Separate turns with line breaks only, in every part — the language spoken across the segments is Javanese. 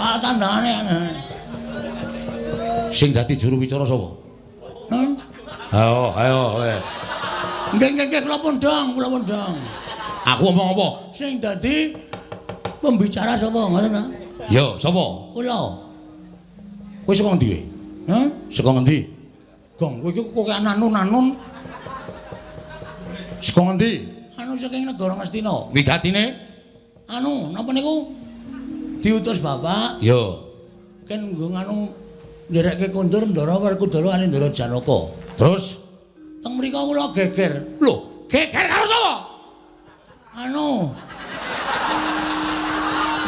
Ah tandane.
Sing dadi juru wicara sapa?
Hah?
Ayo, ayo kowe.
Nggih, nggih, nggih, kula pundhong, kula pundhong.
Aku ngomong apa?
Sing dadi pembicara sapa ngoten ta?
Ya, sapa?
Kula.
Kowe saka ngendi kowe?
Hah?
Saka ngendi?
Gong, kowe iki kok nanun-nanun.
Saka ngendi?
Anu saking negara Ngastina.
Wigatine?
Anu, napa niku? Diutus bapak.
Ya.
Ken nggo nganu nderekke kondur Ndara Werkudara kali Ndara Janaka.
Terus
teng mriku kula geger.
Lho, geger karo sapa?
Anu.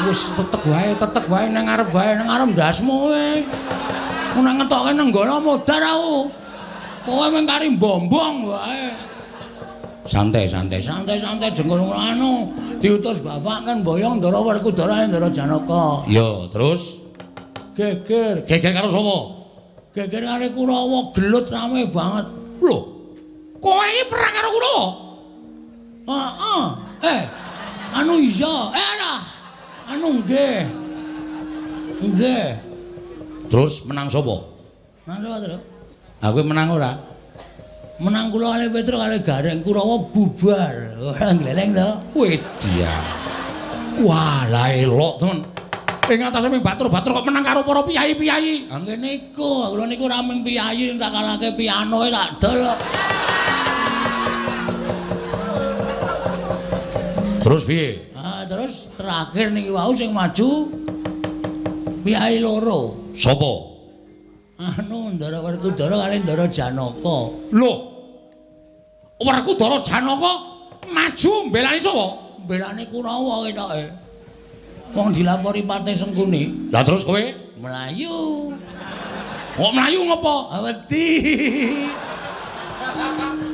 Wis teteg wae nang ngarep wae, nang ngarep ndasmu kowe. Nek ngetoke nenggala modar aku. Kowe mung kari mbombong wae.
Santai, santai,
santai, santai jengkol anu diutus bapak kan boyong Ndara Werkudara Ndara Janaka.
Ya, terus
geger.
Geger karo sapa?
Geger karo Kurawa, gelut rame banget.
Lho, kowe iki perang karo Kurawa?
Heeh. Anu iya. Alah. Anu nggih. Nggih.
Terus menang sapa?
Menang sapa, Tru?
Aku menang ora?
Menang kula kali Petruk kali Gareng, Kurawa bubar. Ora gleleng to.
Wedia. Wah, lah elok temen. Ing atase ming batur-batur kok menang karo para piyayi-piyayi.
Ha nggih niku, kula niku ora ming piyayi tak kalahke piano tak dol.
Terus piye?
Ah, terus terakhir niki wau sing maju piyayi loro.
Sapa?
Anu Ndara Werkudara kali Ndara Janaka.
Lho. Werkudara Janaka maju mbelani sapa?
Mbelani Kurawa ketoke. Wong dilapori Patih Sengkuni.
Lah terus kowe
mlayu.
Kok mlayu ngopo?
Wedi.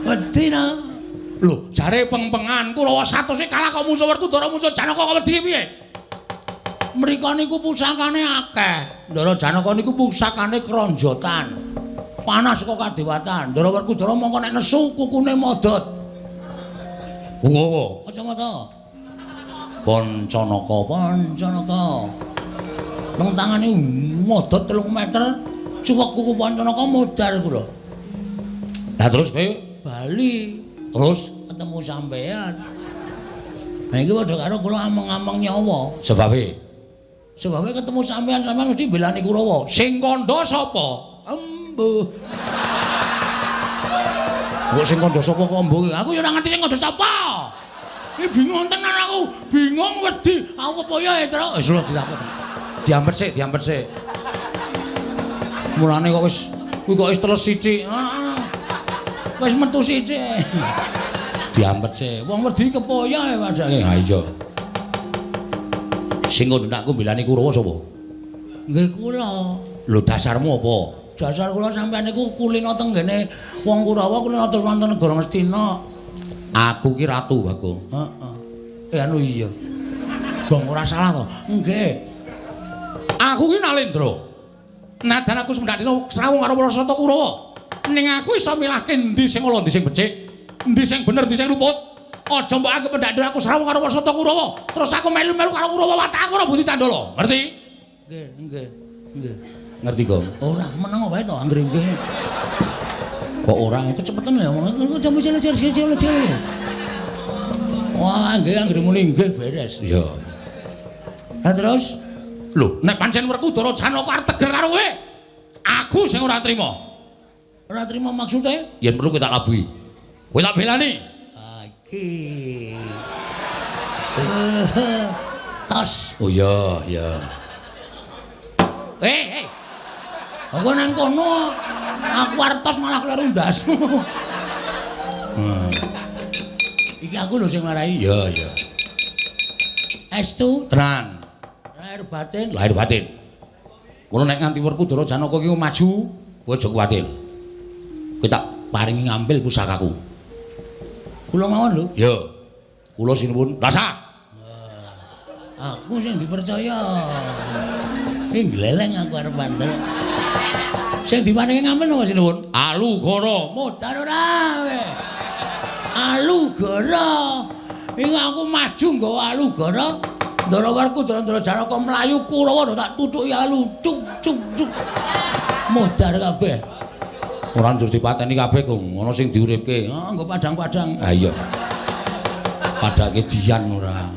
Wedi na.
Lho, jare peng-pengan Kurawa 100 kalah kok musuh Werkudara musuh Janaka kok wedi piye?
Mriko niku pusakane akeh. Ndara Janaka niku pusakane kronjotan. Panas kok kadewatan. Ndara Werkudara mongko nek nesu kukune modot.
Ngopo?
Kacamata.
Pancanaka,
Pancanaka. Teng tangane modot 3 meter, cuwek kuku Pancanaka modar kula.
Lah terus kowe
bali.
Terus
ketemu sampean. Nah iki padha karo kula ameng-ameng nyawa.
Sebabe?
Sebabe ketemu sampean, sampean mesti mbelani Kurawa.
Sing kandha sapa?
Embuh.
Kok sing kandha sapa kok embuh?
Aku ya ora ngerti sing kandha sapa. Iki bingung tenan aku, bingung wedi. Aku kepoyo ya, Truk.
Wis lho dilapor. Diampet sik, diampet sik. Mulane kok wis kuwi kok wis teles sithik.
Heeh. Wis metu sithik.
Diampet sik.
Wong wedi kepoyo ya padake.
Ha iya. Sing kandha aku mbelani Kurawa sapa?
Nggih kula.
Lho dasarmu apa?
Dasar kula sampean niku kulino teng ngene wong Kurawa kulino terus wonten negara Ngastina.
Aku ki ratu, Bagong.
Heeh. Anu iya.
Gong ora salah to?
Nggih.
Aku ki Nalendra. Nadan aku semendak dina srawung karo para sata Kurawa. Ning aku iso milahke endi sing ala, endi sing becik, endi sing bener, endi sing luput. Aja mbok anggep mendak dina aku srawung karo para sata Kurawa, terus aku melu-melu karo Kurawa watak aku ora budi candala. Ngerti?
Nggih, nggih. Nggih.
Ngerti, Gong?
Ora, meneng wae to anggere nggih.
Kok ora
kecepetan lho omong. Wah, nggih anggere muni nggih beres.
Iya.
Lah terus
lho, nek pancen Werkudara Janaka arep tegel karo kowe, aku sing ora trima.
Ora trima maksude?
Yen perlu kowe tak labuhi. Kowe tak belani.
Ah iki. Tos.
Oh iya, iya.
Eh, eh. Aku nang kono aku arep tos malah kleru ndasmu. Iki aku lho sing marai.
Iya, iya.
Estu
tenan.
Lahir batin,
lahir batin. Ngono nek nganti Werkudara Janaka iki maju, kowe aja kuwatir. Kowe tak paringi ngambil pusakaku.
Kula mawon lho.
Iya. Kula sinuwun. Rasa.
Aku sing dipercaya. Iki gleleng aku arep bandel. Sing diparingi ngambil napa sinuwun?
Alugara.
Modar ora kowe. Alugara. Iku aku maju nggawa Alugara, Ndara Werkudara Ndara Janaka mlayu Kurawa tak tutuki alu cuk cuk cuk. Modar kabeh.
Ora njur dipateni kabeh, Kung. Ana sing diuripke.
Ah, nggo padang-padang.
Ha iya. Padake dian ora.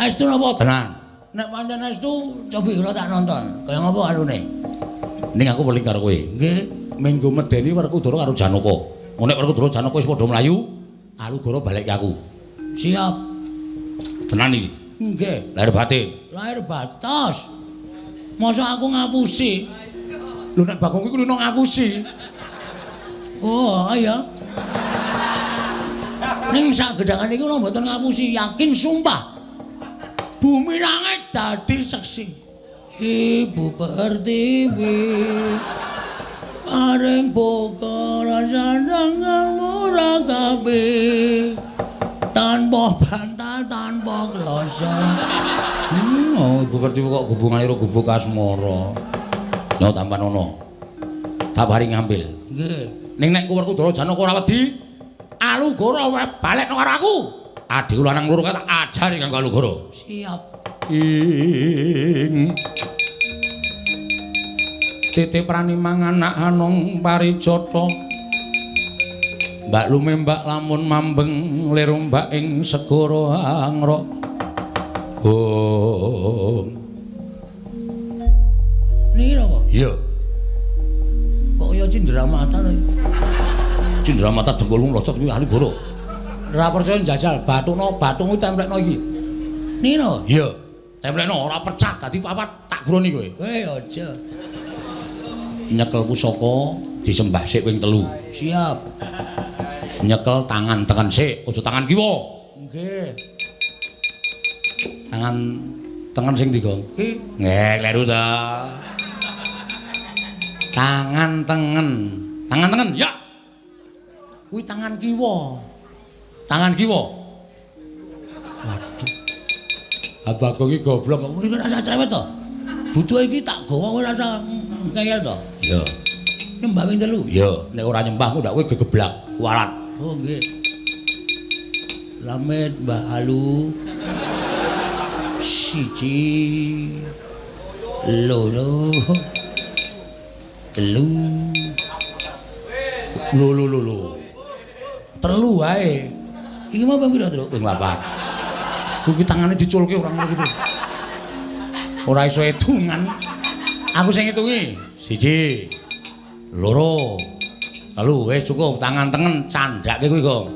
Estu napa?
Tenan.
Nek pancen estu cobi kula tak nonton. Kaya ngapa alune?
Ning aku weling karo kowe.
Nggih,
menggo medeni Werkudara karo Janaka. Nek Werkudara Janaka wis padha mlayu, Alugoro balik ke aku.
Siap.
Tenan iki.
Nggih.
Lahir batin.
Lahir batos. Masa aku ngapusi?
Lho nek Bagong kuwi kulino ngapusi.
Oh, iya. Ning sak gedhangan iki kula mboten ngapusi, yakin sumpah. Bumi langit dadi seksi. Ibu Pertiwi paring boga rasangan ora kabeh tanpa bantal tanpa kloso.
Oh, Ibu Pertiwi kok hubungane karo gubuk asmara. Yo tampan ono. Tak paring ngambil.
Nggih.
Ning nek Werkudara Janaka ora wedi, Alugoro balekno karo aku. Adhiku lanang loro tak ajari kanggo Alugoro.
Siap.
Ing titi prani mangan anak anong parijata. Mbak lumembak lamun mambeng lir ombak ing segara angrok. Hong.
Niki napa?
Iya.
Kok kaya cindramata to?
Cindramata dengkulmu mlocot kuwi Alugoro.
Ora percaya njajal, bathukno bathungmu templekno iki. Niki napa?
Iya. Templekno ora pecah dadi papat tak guroni kowe.
Kowe aja.
Nyekel pusaka disembah sik ping 3.
Siap.
Nyekel tangan tengen sik, aja tangan kiwa.
Nggih.
Tangan tengen sing ndi, Gong?
Ki.
Nggih, kleru ta. Tangan tengen. Tangan tengen, ya.
Kuwi tangan kiwa.
Tangan kiwa. Waduh.
Abah iki goblok kok ora rasa cerewet to. Butuhe iki tak gawa kowe rasa ngeyel to.
Iya.
Nyembah ping 3.
Iya, nek ora nyembah ku ndak kowe gegeblak, kualat.
Oh nggih. Slamet Mbah Alu. 1 2 3.
Lho lho lho lho.
3 wae. Iki mau ping pira, Truk?
Ping 4. Kuwi tangane diculke ora ngono kuwi. Ora iso hitungan. Aku sing ngitungi. 1 2 3. Wis cukup, tangan tengen candhake kuwi, Gong.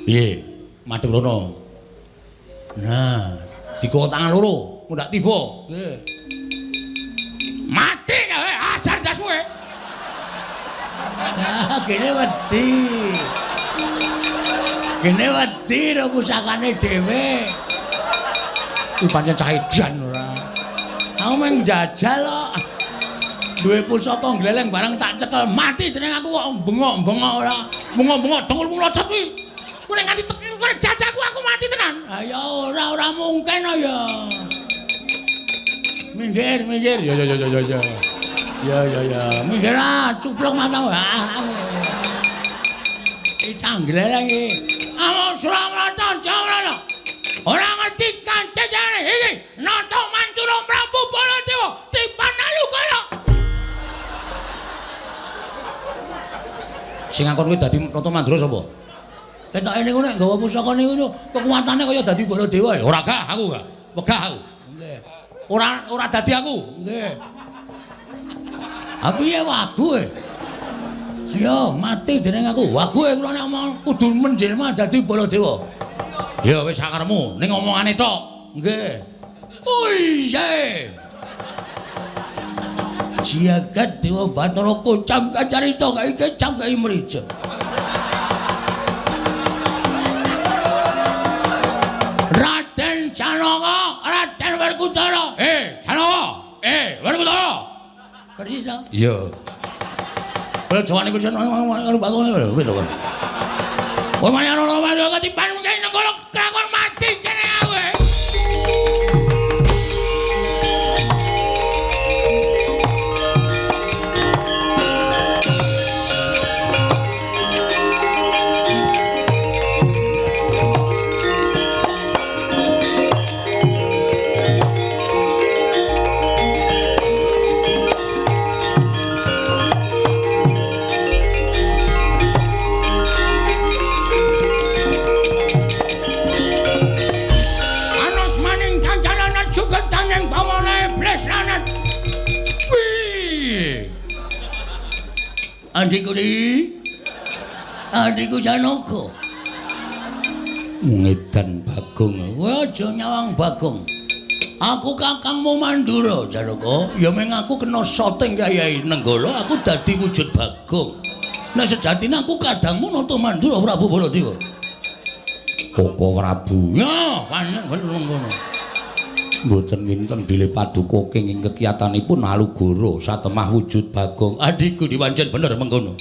Piye? Madhep rono. Nah, digawa tangan loro, ndak tiba.
Nggih.
Mati kowe, ajar ndasmu kowe.
Ah, gene wedi. Gene wedi ro pusakane dhewe.
Kuwi pancen cah edan ora.
Aku mung njajal kok. Duwe pusaka gleleng barang tak cekel mati jeneng aku kok bengok-bengok ora.
Bengok-bengok dengkulmu mlocot kuwi. Kuwi nek nganti tekan kowe dadaku aku mati tenan.
Ha ya ora ora mungkin ya. Minggir, minggir.
Ya ya ya ya ya.
Ya ya ya. Minggir ah, cuplok matamu. Iki canggleleng iki.
Amo Suramrata Jawrana. Ora ngerti kancane iki. Nata Mantura Prabu Baladewa tipan Alugoro. Sing ngakon kuwi dadi Nata Mandura sapa?
Ketoke niku nek nggawa pusaka niku kekuatane kaya dadi Baladewa ya.
Ora gah aku gah. Wegah aku.
Nggih.
Ora ora dadi aku.
Nggih. Aku ya wagu e. Ayo mati jeneng aku. Wagu e kula nek omong kudu menjelma dadi Baladewa.
Ya wis sakaremu ning omongane tok.
Nggih. Oh iya. Jagat Dewa Bathara kocam kacarita kae kecam kae mrija. Raden Janaka, Raden Werkudara.
Janaka. Werkudara.
Persis to?
Iya.
Kaya jawane kuwi karo bakul wis to. Kowe malah ora ora ketiban mungkin negara krakon mati jeneng aku. Andiku di. Andiku Janaka. Ngedan Bagong. Kowe aja nyawang Bagong. Aku kakangmu Mandura, Janaka. Ya meng aku kena soting Kyai Nenggala, aku dadi wujud Bagong. Nek sejatine aku kadangmu Nata Mandura Prabu Baladewa.
Koko Prabu.
Ya, pancen bener ngono.
Mboten kinten bilih paduka kenging kekiyatanipun Alugoro satemah wujud Bagong.
Adhiku dipancen bener mengkono.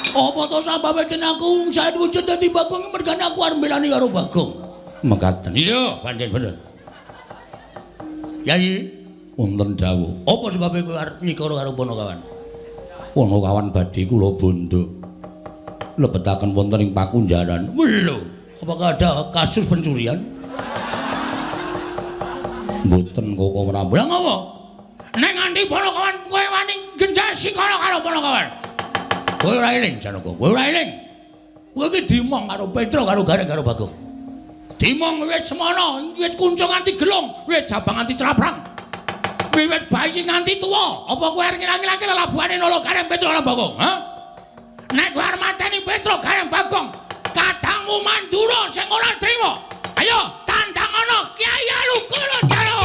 Apa to sababe den aku saet wujud dadi Bagong mergane aku arep mbelani karo Bagong.
Mekaten.
Iya, pancen bener. Yai,
wonten dawuh.
Apa sebabe kowe arep nyikara karo Panakawan?
Panakawan badhe kula bondo. Lebetaken wonten ing pakunjaran.
Lho, apakah ada kasus pencurian?
Mboten Koko Prabu.
Lah ngopo? Nek nganti Panakawan kowe wani genjah sikara karo Panakawan. Kowe ora eling Janaka, kowe ora eling. Kowe iki dimong karo Petro karo Gareng karo Bagong. Dimong wis semono, wis kuncung nganti gelung, wis jabang nganti craprang. Wiwit bayi nganti tuwa, apa kowe arep ngilang-ngilangke lelabuhane Nala Gareng Petro lan Bagong, ha? Nek kowe arep mateni Petro Gareng Bagong, kadangmu Mandura sing ora trima. Ayo tandang ana Kyai Alugoro Jaya.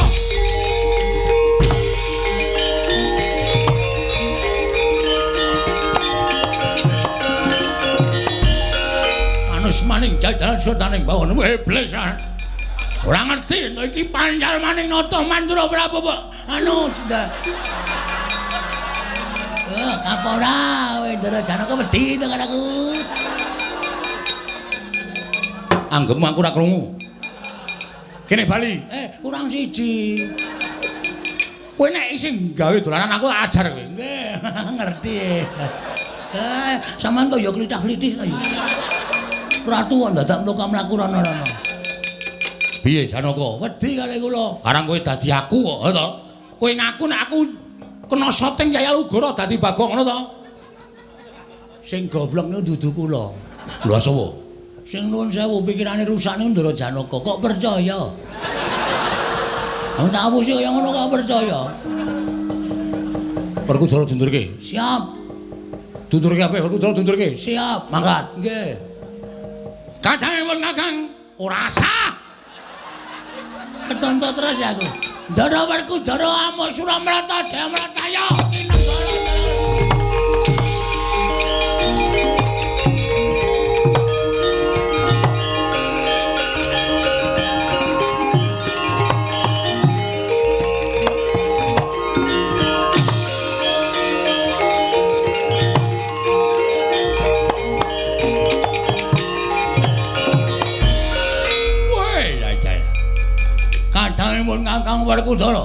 Anus maning jajaran sultaning bawon iblis. Ora ngerti iki pancal maning Nata Mandura Prabu anu sudah. Apa ora kowe Ndara Janaka wedi to karo aku.
Anggepmu aku ora krungu. Kene bali.
Kurang siji.
Kowe nek isih gawe dolanan aku tak ajar kowe.
Nggih, ngerti. Sampeyan kok ya klithah-klithih to ya. Ratu kok dadak mlaku-mlaku rono-rono.
Piye Janaka?
Wedi kali kula.
Karang kowe dadi aku kok, ha to? Kowe ngaku nek aku kena soting Kyai Alugoro dadi Bagong ngono to?
Sing goblok niku dudu kula.
Lha sapa?
Sing nuwun sewu pikirane rusak niku Ndara Janaka. Kok percaya? Wong tak apusi kaya ngono kok percaya.
Werkudara dundurke.
Siap.
Dundurke apa? Werkudara dundurke.
Siap.
Mangkat.
Nggih.
Kadange pun Kakang ora sah.
Ketonto terus ya aku. Ndara Werkudara amuk Suramrata Jayamrataya kinenggara. Kadangipun Kakang Werkudara.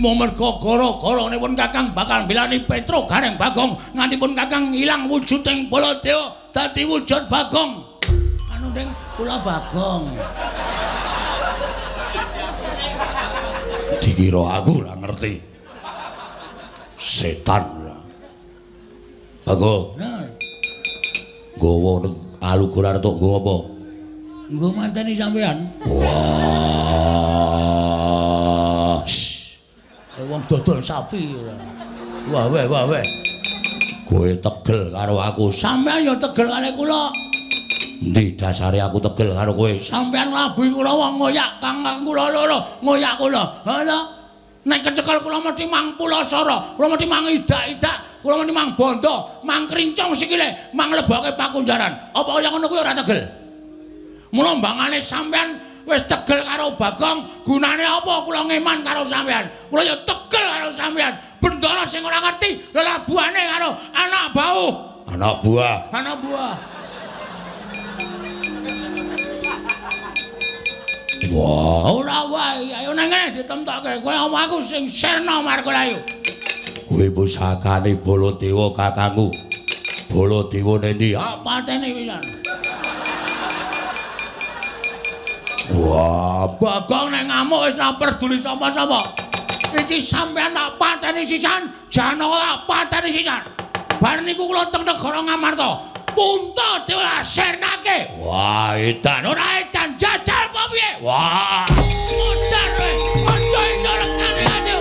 Mung merga gara-garanipun Kakang bakal mbelani Petro Gareng Bagong nganti pun Kakang ilang wujuding Baladewa dadi wujud Bagong. Anu ning kula Bagong.
Dikira aku ora ngerti. Setan. Bagong.
Nah,
nggawa Alugoro arep tok nggawa apa?
Nggo mateni sampean.
Wah.
Wong dodol sapi ora. Wah weh wah weh.
Kowe tegel karo aku.
Sampean ya tegel karo kula.
Endi dasare aku tegel karo kowe?
Sampean nglabuhi kula wong ngoyak kang kula loro, ngoyak kula. Ha ta? Nek kecekel kula mesti mang pulasara, kula mesti mang idak-idak, kula mesti mang bondo, mang krincong sikile, mang leboke pakunjaran. Apa kaya ngono kuwi ora tegel? Mula mbangane sampean wis tegel karo Bagong, gunane apa kula ngeman karo sampean? Kula ya tegel karo sampean. Bendara sing ora ngerti lelabuhane karo anak bauh.
Anak buah.
Anak buah.
Wah,
ora wae, ayo nang ngene ditemtokke. Kowe omong aku sing sirna Markulayu.
Kowe pusakane Baladewa kakangku. Baladewa nendi?
Ah, pateni pisan.
Wah,
Bagong nek ngamuk wis ora peduli sapa-sapa. Iki sampean tak pateni sisan, Janaka tak pateni sisan. Bar niku kula teng negara Ngamarta. Punta dewa sirnake.
Wah, edan.
Ora edan jajal apa piye?
Wah,
modar kowe. Aja iso rekane ayo.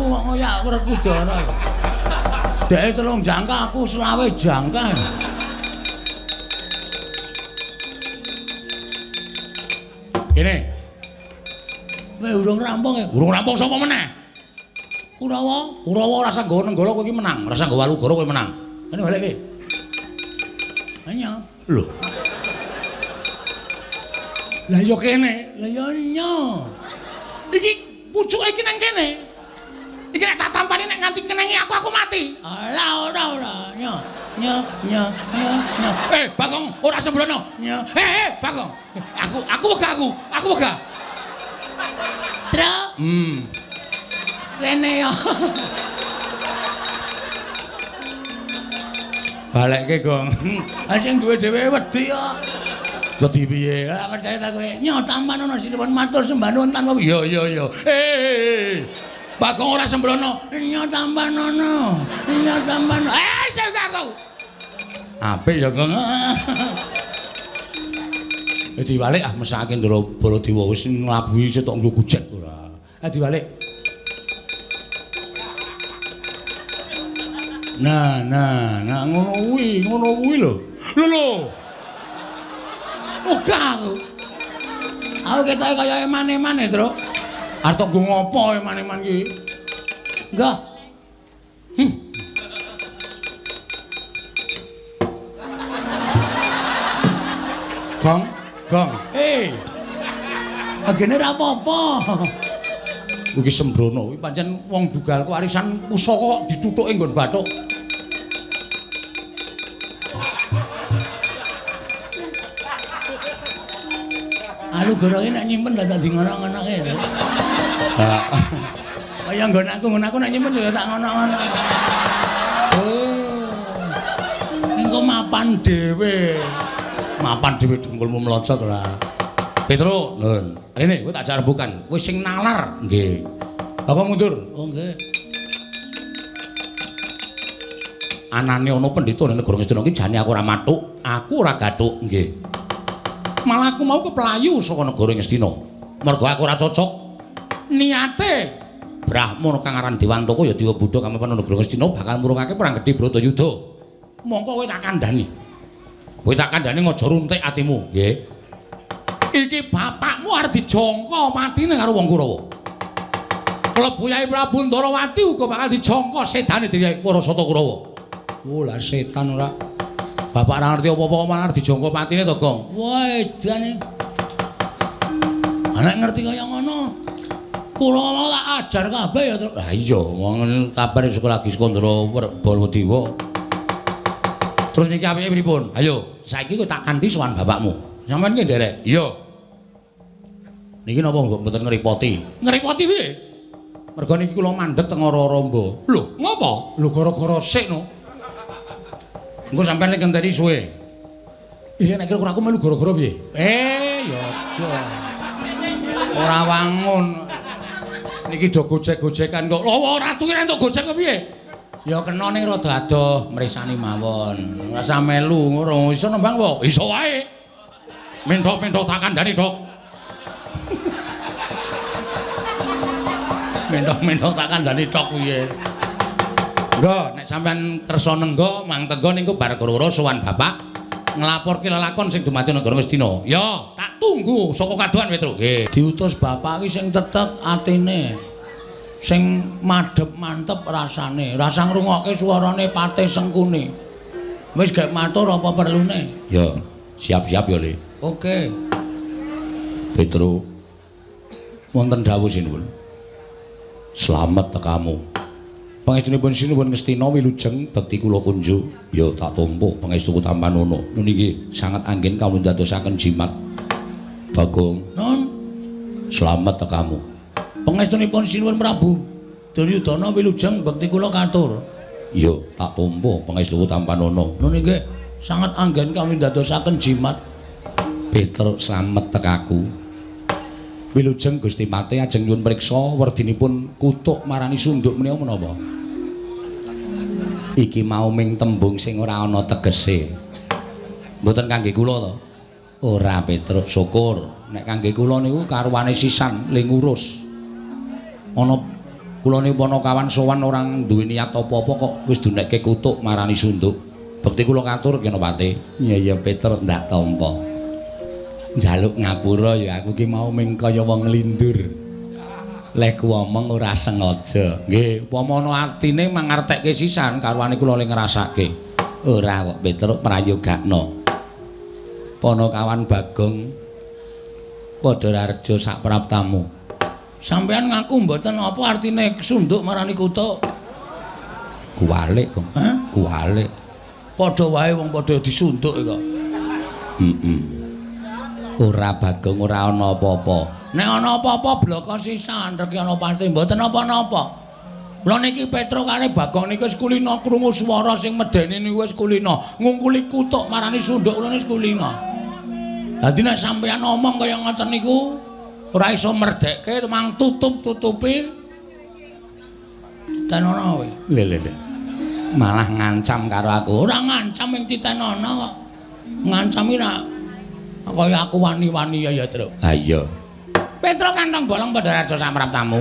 kok ngoyak Werkudara. Dheke 3 jangka aku 25 jangka. Kene. Kowe urung rampung ya? Urung rampung sapa meneh? Kurawa, Kurawa ora usah nggawa Nenggala kowe iki menang, ora usah nggawa Walugara kowe menang. Kene balik iki. Nya. Lho. Lah ya kene, lah ya nya. Iki pucuke iki nang kene. Iki nek tak tampani nek nganti kenengi aku mati. Alah ora ora. Nya nya nya nya nya. Eh, Bagong ora sembrono. Nya. Eh, Bagong. Aku wegah aku. Aku wegah. Tru. Rene yo. Balekke, Gong. Ha sing duwe dhewe wedi kok. Wedi piye? Lah percaya ta kowe? Nyo tampan ana sinuwun matur sembah nuwun tanpa. Iya iya iya. Eh. Bagong ora sembrono. Nyo tampan ana. Nyo tampan. Eh, sing aku. Apik ya, Gong. Diwalik ah mesake Ndara Baladewa wis nglabuhi setok nggo gojek ora. Ah diwalik. Nah, nah, nah ngono kuwi lho. Lho lho. Ogah aku. Aku ketoke kaya eman-eman e, Truk. Arep tok nggo ngopo eman-eman iki? Enggak. Gong, gong. Eh. Agene ora apa-apa. Iki sembrono kuwi pancen wong dugalku arisan pusaka kok dithuthuke nggon bathuk. Alugara iki nek nyimpen dadak di ngono-ngonoke. Heeh. Kaya nggon aku nek nyimpen ya tak ngono-ngono. Oh. Engko mapan dhewe. Mapan dhewe dengkulmu mlocot ora. Petro, nun. Rene kowe tak jak rembukan. Kowe sing nalar. Nggih. Bapak mundur. Oh nggih. Anane ana pendhita ning negara Ngastina iki jane aku ora mathuk, aku ora gathuk. Nggih. Malah aku mau keplayu saka negara Ngastina. Mergo aku ora cocok. Niate Brahmana kang aran Dewantaka ya Dewa Buddha kang mapan negara Ngastina bakal murungake perang gedhe Bratayuda. Mongko kowe tak kandhani. Kowe tak kandhani aja runtik atimu, nggih. Iki bapakmu arep dijangka matine karo wong Kurawa. Klebu Yai Prabu Ndarawati uga bakal dijangka sedane dening para Sata Kurawa. Oh, lah setan ora. Bapak ora ngerti apa-apa kok malah arep dijangka patine to, Gong. Wah, edane. Nek ngerti kaya ngono, Kurawa tak ajar kabeh ya, Truk. Lah iya, wong kabare sekolah lagi Skandara Baladewa. Terus niki apike pripun? Ayo, saiki kowe tak kanthi sowan bapakmu. Sampeyan ki nderek? Iya. Niki napa kok mboten ngrepoti? Ngrepoti piye? Mergo niki kula mandheg teng Ora-Ramba. Lho, ngopo? Lho gara-gara sik no. Engko sampeyan nek ngenteni suwe. Iya nek kira-kira aku melu gara-gara piye? Eh, ya aja. Ora wangun. Niki do gojek-gojekan kok. Lho ora tuwi entuk gojek kok piye? Ya kena ning rada adoh mresani mawon. Ora usah melu ngono. Iso nembang kok? Iso wae. Menthok-menthok tak kandhani, Dok. Menthok-menthok tak kandhani tok piye. Nggo, nek sampean kersa nengga mang tengga niku bar gara-gara sowan bapak nglaporke lelakon sing dumadi negara Ngastina. Ya, tak tunggu saka kadohan Petro. Nggih. Diutus bapak iki sing tetek atine. Sing madhep mantep rasane. Rasa ngrungokke suarane Patih Sengkuni. Wis gek matur apa perlune? Ya, siap-siap ya, Le. Oke. Petro. Wonten dawuh sinuwun. Slamet tekamu. Pangestunipun sinuwun Ngastina wilujeng bekti kula kunjuk. Ya tak tampa pangestuku tampanana. Nun inggih sanget anggen kawula ndadosaken jimat. Bagong. Nun. Slamet tekamu. Pangestunipun sinuwun Prabu Duryudana wilujeng bekti kula katur. Ya tak tampa pangestuku tampanana. Nun inggih sanget anggen kawula ndadosaken jimat. Petro slamet tekaku. Wilujeng Gusti Patih ajeng nyuwun priksa werdinipun kutuk marani sunduk menika menapa? Iki mau ming tembung sing ora ana tegese. Mboten kangge kula to? Ora Petruk, syukur. Nek kangge kula niku karuwane sisan le ngurus. Ana Kula niku Panakawan sowan ora duwe niat apa-apa kok wis dunekke kutuk marani sunduk. Bekti kula katur Senopati. Iya iya Petruk ndak tampa. Njaluk ngapura ya aku ki mau ming kaya wong nglindur. Leh ku omong ora sengaja. Nggih, upama ana artine mangartekke sisan karuane kula le ngrasake. Ora kok Petruk prayogakno. Panakawan Bagong Padhararja sak praptamu. Sampeyan ngaku mboten apa artine sunduk marani kutuk? Kuwalik kok. Hah? Kuwalik. Padha wae wong padha disunduk kok. Heeh. Ora Bagong ora ana apa-apa. Nek ana apa-apa bloko sisan rek ana pasti mboten napa-napa. Kula niki Petruk karo Bagong niki wis kulina krungu swara sing medeni niku wis kulina. Ngungkuli kutuk marani sunduk kula wis kulina. Dadi nek sampeyan omong kaya ngoten niku ora iso merdekke mang tutup-tutupi titenono kowe. Lho lho lho. Malah ngancam karo aku. Ora ngancam ing titenono kok. Ngancam iki nak kaya aku wani-wani ya ya, Truk. Ha iya. Petruk kantong bolong Padhararja samraptamu.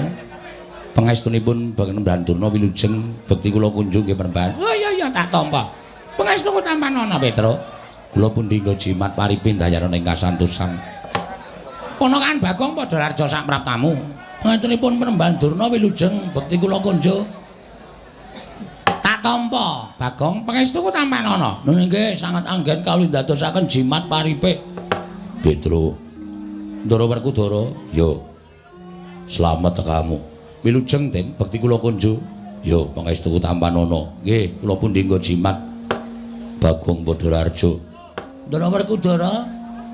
Pangestunipun Panembahan Durna wilujeng bekti kula kunjung nggih Panembahan. Oh iya iya tak tampa. Pangestuku tampanana Petruk. Kula pundi nggo jimat paripin dayana ing kasantosan. Ponakan Bagong Padhararja samraptamu. Pangestunipun Panembahan Durna wilujeng bekti kula kunjung. Tak tampa Bagong pangestuku tampanana. Nun nggih sanget anggen kawula ndadosaken jimat paripik. Petruk. Ndara Werkudara, yo. Slamet kamu. Wilujeng Den, bekti kula kunjuk. Yo, pangestuku tampanana. Nggih, kula pundi nggo jimat Bagong Padhararja. Ndara Werkudara?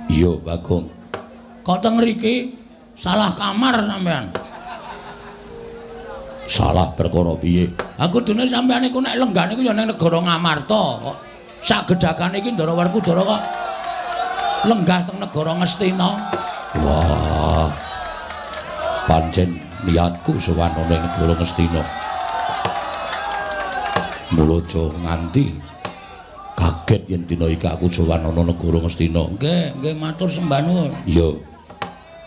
Iya, Bagong. Kok teng mriki salah kamar sampean? Salah perkara piye? Aku kudune sampean iku nek lenggah niku ya ning negara Ngamarta kok. Sak gedhagane iki Ndara Werkudara kok lenggah teng negara Ngastina. Wah. Pancen niatku sowan ana ing negara Ngastina. Mula aja nganti kaget yen dina iki aku sowan ana negara Ngastina. Nggih, nggih matur sembah nuwun. Iya.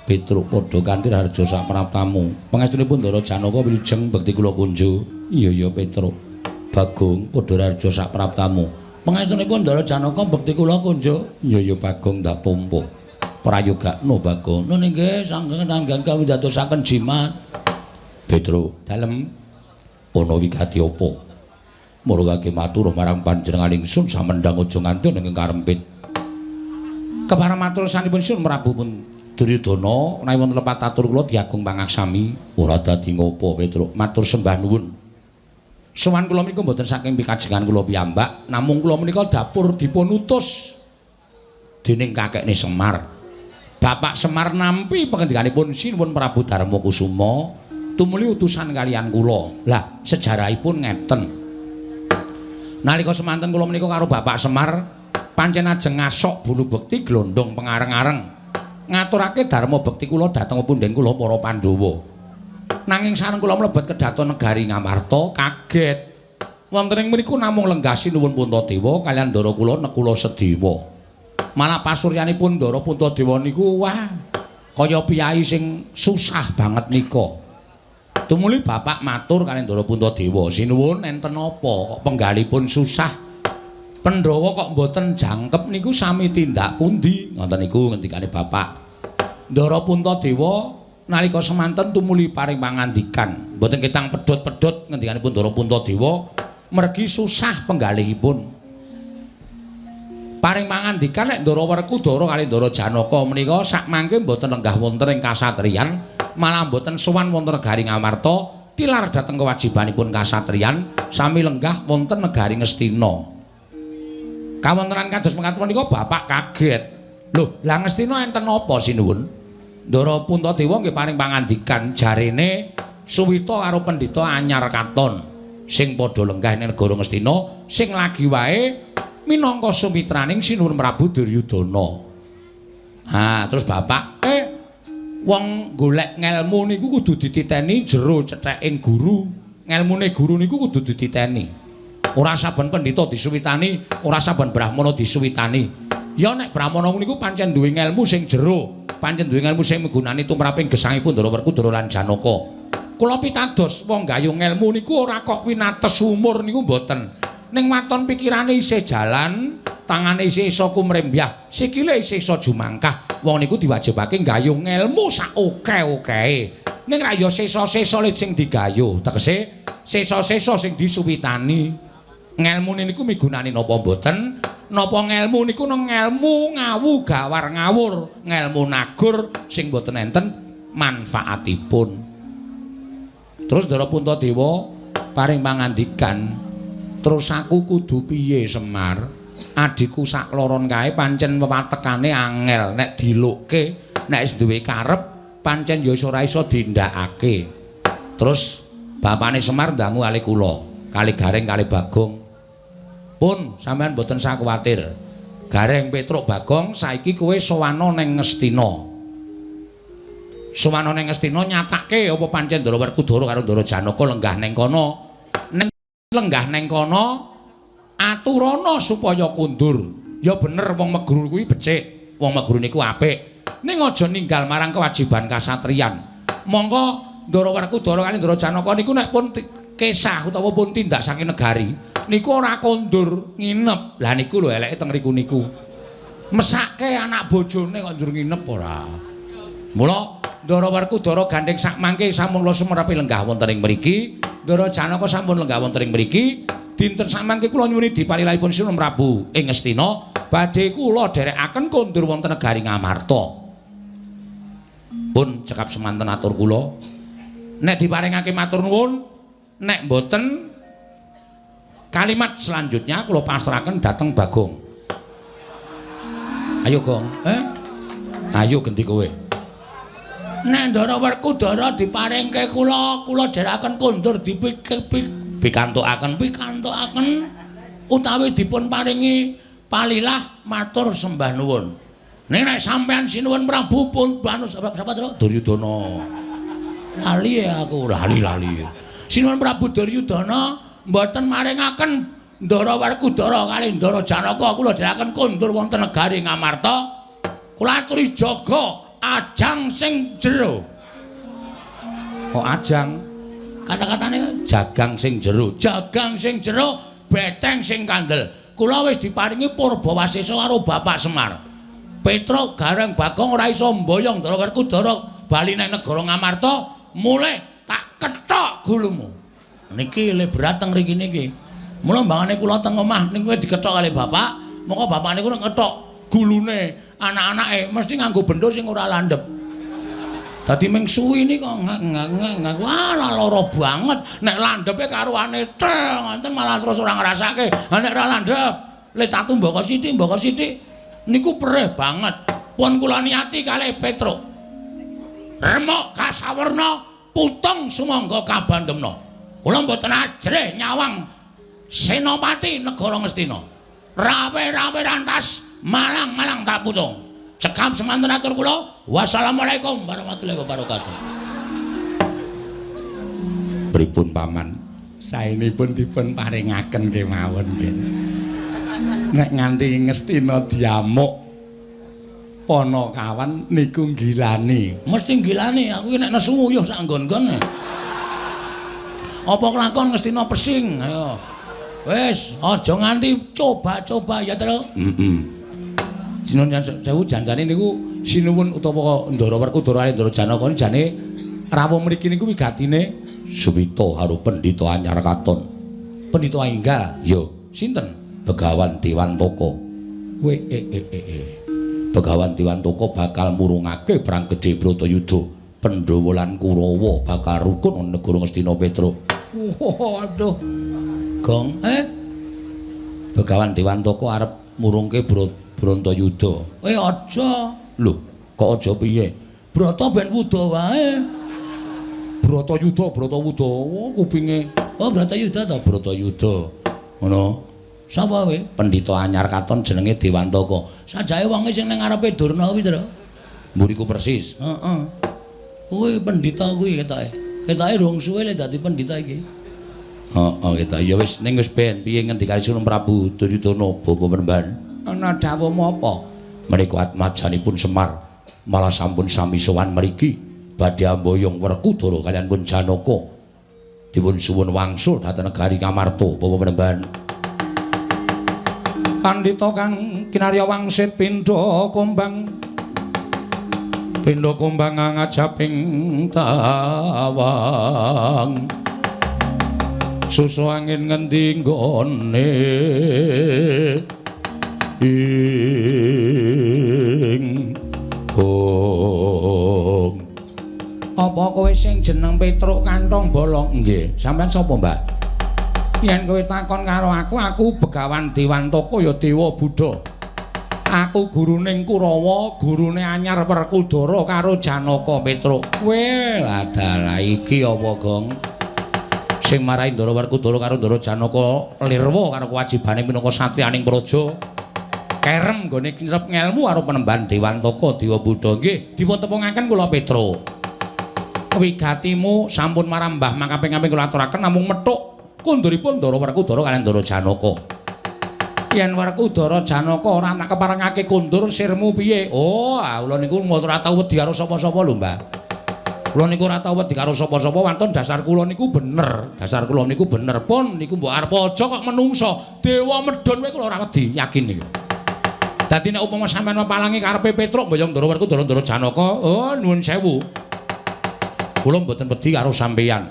Petruk padha kanthi raharja sak praptamu. Pangestunipun Ndara Janaka wilujeng bekti kula kunjuk. Iya iya Petruk. Bagong padha raharja sak praptamu. Pangestunipun Ndara Janaka bekti kula kunjuk. Iya iya Bagong ndak tampa. Prayogakno Bagong. Nun nggih sanggeng tanggan kawula ndadosaken jimat. Petruk, dalem ana wigati apa? Murugake matur marang panjenengan ingsun samendhang aja nganti ing karempit. Kepareng matur sanipun Sun Prabu pun Duryudana menawi wonten lepat atur kula diagung pangaksami ora dadi ngopo Petruk matur sembah nuwun. Sowan kula menika mboten saking pikajengan kula piyambak namung kula menika dapur dipun utus dening kakekne Semar. Bapak Semar nampi pangendikanipun Sinuwun Prabu Darma Kusuma tumuli utusan kaliyan kula. Lah sejarahipun ngeten. Nalika semanten kula menika karo Bapak Semar pancen ajeng ngasok bulu bekti glondong pengareng-areng ngaturake dharma bekti kula dhateng punden kula para Pandhawa. Nanging sareng kula mlebet kedhaton negari Ngamarta kaget. Wonten ing mriku namung lenggah Sinuwun Puntadewa kaliyan ndara kula Nekula Sedewa. Malah pasuryanipun ndara Puntadewa niku wah kaya piyai sing susah banget nika. Tumuli bapak matur kaliyan ndara Puntadewa, "Sinuwun enten apa kok penggalipun susah? Pandhawa kok mboten jangkep niku sami tindak pundi?" Ngoten niku ngendikane bapak. Ndara Puntadewa nalika semanten tumuli paring pangandikan, mboten ketang pedhot-pedhot ngendikanipun Ndara Puntadewa mergi susah penggalihipun. Paring pangandikan nek Ndara Werkudara kali Ndara Janaka menika sakmangke mboten lenggah wonten ing kasatriyan, malah mboten sowan wonten negari Ngamarta, tilar dhateng kewajibanipun kasatriyan sami lenggah wonten negari Ngastina. Kawontenan kados mekaten menika bapak kaget. Lho, lah Ngastina enten apa sinuwun? Ndara Puntadewa nggih paring pangandikan jarene Suwita karo pendhita anyar katon sing padha lenggah ing negara Ngastina sing lagi wae minangka sumitraning Sinuwun Prabu Duryudana. Ha, terus bapak wong golek ngelmu niku kudu dititeni jero cetheking guru. Ngelmune guru niku kudu dititeni. Ora saben pendhita disuwitani, ora saben brahmana disuwitani. Ya nek brahmana niku pancen duwe ngelmu sing jero, pancen duwe ngelmu sing migunani tumraping gesangipun Ndara Werkudara lan Janaka.
Kula pitados wong gayuh ngelmu niku ora kok winates umur niku mboten. Ning waton pikirane isih jalan, tangane isih iso kumrembyah, sikile isih iso jumangkah. Wong niku diwajibake gayuh ngelmu sak oke-okehe. Ning ra ya sesa-sesa sing digayuh, tegese sesa-sesa sing disuwitani. Ngelmune niku migunani napa mboten? Napa ngelmu niku nang ngelmu ngawu gawar ngawur, ngelmu nagur sing mboten enten manfaatipun. Terus Ndara Puntadewa paring pangandikan, terus aku kudu piye Semar? Adhiku sakloron kae pancen wewatekane angel nek dilukke, nek wis duwe karep pancen ya ora iso dindakake. Terus bapane Semar ndangu kali kula, kali Gareng kali Bagong. Pun sampean mboten usah kuwatir. Gareng Petruk Bagong saiki kowe sowana ning Ngastina. Sowana ning Ngastina nyatake apa pancen Ndara Werkudara karo Ndara Janaka lenggah ning kono. Ning lenggah ning kono aturana supaya kondur. Ya bener wong Meguru kuwi becik, wong Meguru niku apik. Ning aja ninggal marang kewajiban kasatriyan. Mongko Ndara Werkudara kali Ndara Janaka niku nek pun kesah utawa pun tindak saking negari niku ora kondur nginep. Lah niku lho eleke teng riku niku. Mesake anak bojone kok njur nginep ora. Mula Ndara Werkudara gandheng sak mangke sampun kula sumerepi lenggah wonten ing mriki, Ndara Janaka sampun lenggah wonten ing mriki. Dinten sak mangke kula nyuwuni dipalilahipun Sinuwun Prabu ing Ngastina badhe kula dherekaken kondur wonten negari Ngamarta. Pun cekap semanten atur kula. Nek diparingake matur nuwun, nek mboten kalimat selanjutnya kula pasrahaken dhateng Bagong. Ayo Gong, Ayo genti kowe.
Nek Ndara Werkudara diparingke kula, kula dherekaken kondur pikantukaken utawi dipun paringi palilah matur sembah nuwun. Ning nek sampean Sinuwun Prabu pun anu sapa to?
Duryudana.
Lali ya aku, lali. Sinuwun Prabu Duryudana mboten maringaken Ndara Werkudara kali Ndara Janaka kula dherekaken kondur wonten negari Ngamarta. Kula aturi jaga ajang sing jero.
Kok ajang?
Kata-katane
jagang sing jero.
Jagang sing jero, beteng sing kandel. Kula wis diparingi purbawasesa karo Bapak Semar. Petruk Gareng Bagong ora iso mboyong Ndara Werkudara bali nang negara Ngamarta, mulih tak kethok gulumu. Niki le berat teng mriki niki. Mula mbangane kula teng omah niku dikethok kali bapak, moko bapak niku nek ngethok gulune anak-anake mesti nganggo bendo sing ora landhep. Dadi ming suwi niki kok ngak wah lara banget. Nek landhepe karuane tel ngoten malah terus ora ngrasake. Ha nek ora landhep, le tatu mboko sithik niku perih banget. Pun kula niati kalih Petruk. Remuk kasawerna putung sumangga kabandemna. Kula mboten ajrih nyawang senopati negara Ngastina. Rawe-rawe rantas, malang-malang tak putung. Cekap semanten atur kula. Wassalamualaikum warahmatullahi wabarakatuh.
Pripun paman? Saenipun dipun paringaken kemawon nggih. Nek nganti Ngastina diamuk Panakawan niku nggilani.
Mesti nggilani, aku iki nek nesu nguyuh sak nggon-nggon. Apa kelakon Ngastina pesing? Ayo. Wis, aja nganti coba-coba ya, Tru.
Heeh. Sinuwun sewu janjane niku sinuwun utawa Ndara Werkudara kali Ndara Janaka jane rawuh mriki niku wigatine Suwita karo Pendhita Anyar Katon.
Pendhita enggal.
Ya,
sinten?
Begawan Dewantaka.
We
Begawan Dewantaka bakal murungake perang gedhe Bratayuda. Pandhawa lan Kurawa bakal rukun negara Ngastina Petruk.
Waduh. Gong,
Begawan Dewantaka arep murungke Bratayuda.
Aja.
Lho, kok aja piye?
Brata ben wuda wae.
Bratayuda, Bratawuda, kupinge.
Oh, Bratayuda to?
Bratayuda. Ngono.
Sapa kowe?
Pendhita Anyar Katon jenenge Dewantaka.
Sajake wonge sing ning ngarepe Durna kuwi to.
Mburiku persis.
Heeh. Kuwi pendhita kuwi ketoke. Ketoke rong suwe le dadi pendhita iki.
Heeh, ketoke. Ya wis ning wis ben piye ngendikane Sunan Prabu Duryudana Bapa Penemban.
Ana dawuhmu apa?
Menika atmajanipun Semar malah sampun sami sowan mriki.
Badhe amboyong Werkudara kaliyan pun Janaka. Dipun suwun wangsul dhateng negari Ngamarta, Bapak Panembahan.
Pandhita kang kinarya wangsit pindha kumbang. Pindha kumbang ngajaping tawang. Susu angin ngendi nggone ing hong.
Apa kowe sing jeneng Petruk Kantong Bolong? Nggih, sampeyan sapa, Mbah?
Yen kowe takon karo aku, aku Begawan Dewantaka ya Dewa Buddha. Aku guruning Kurawa, gurune anyar Werkudara karo Janaka Petruk.
Kowe ladalah iki apa, Gong? Sing marai Ndara Werkudara karo Ndara Janaka lirwa karo kewajibane minangka satriyaning praja. Kerem nggone kincep ngelmu karo Panembahan Dewantaka Dewa Buddha. Nggih, dipun tepungaken kula Petruk.
Wigatimu sampun marambah makaping-kaping kula aturaken namung methuk kunduripun Ndara Werkudara kaliyan Ndara Janaka. Yen Werkudara Janaka ora tak keparengake kundur sirmu piye?
Oh, kula niku ora tau wedi karo sapa-sapa lho, Mbah. Kula niku ora tau wedi karo sapa-sapa, wonten dasar kula niku bener. Dasar kula niku bener pun niku mbok arep aja kok menungso. Dewa medhon kowe kula ora wedi, yakin niku.
Dadi nek upama sampeyan mepalangi karepe Petruk mboyong Ndara Werkudara Ndara Janaka, oh nuwun sewu.
Kula mboten wedi karo sampeyan.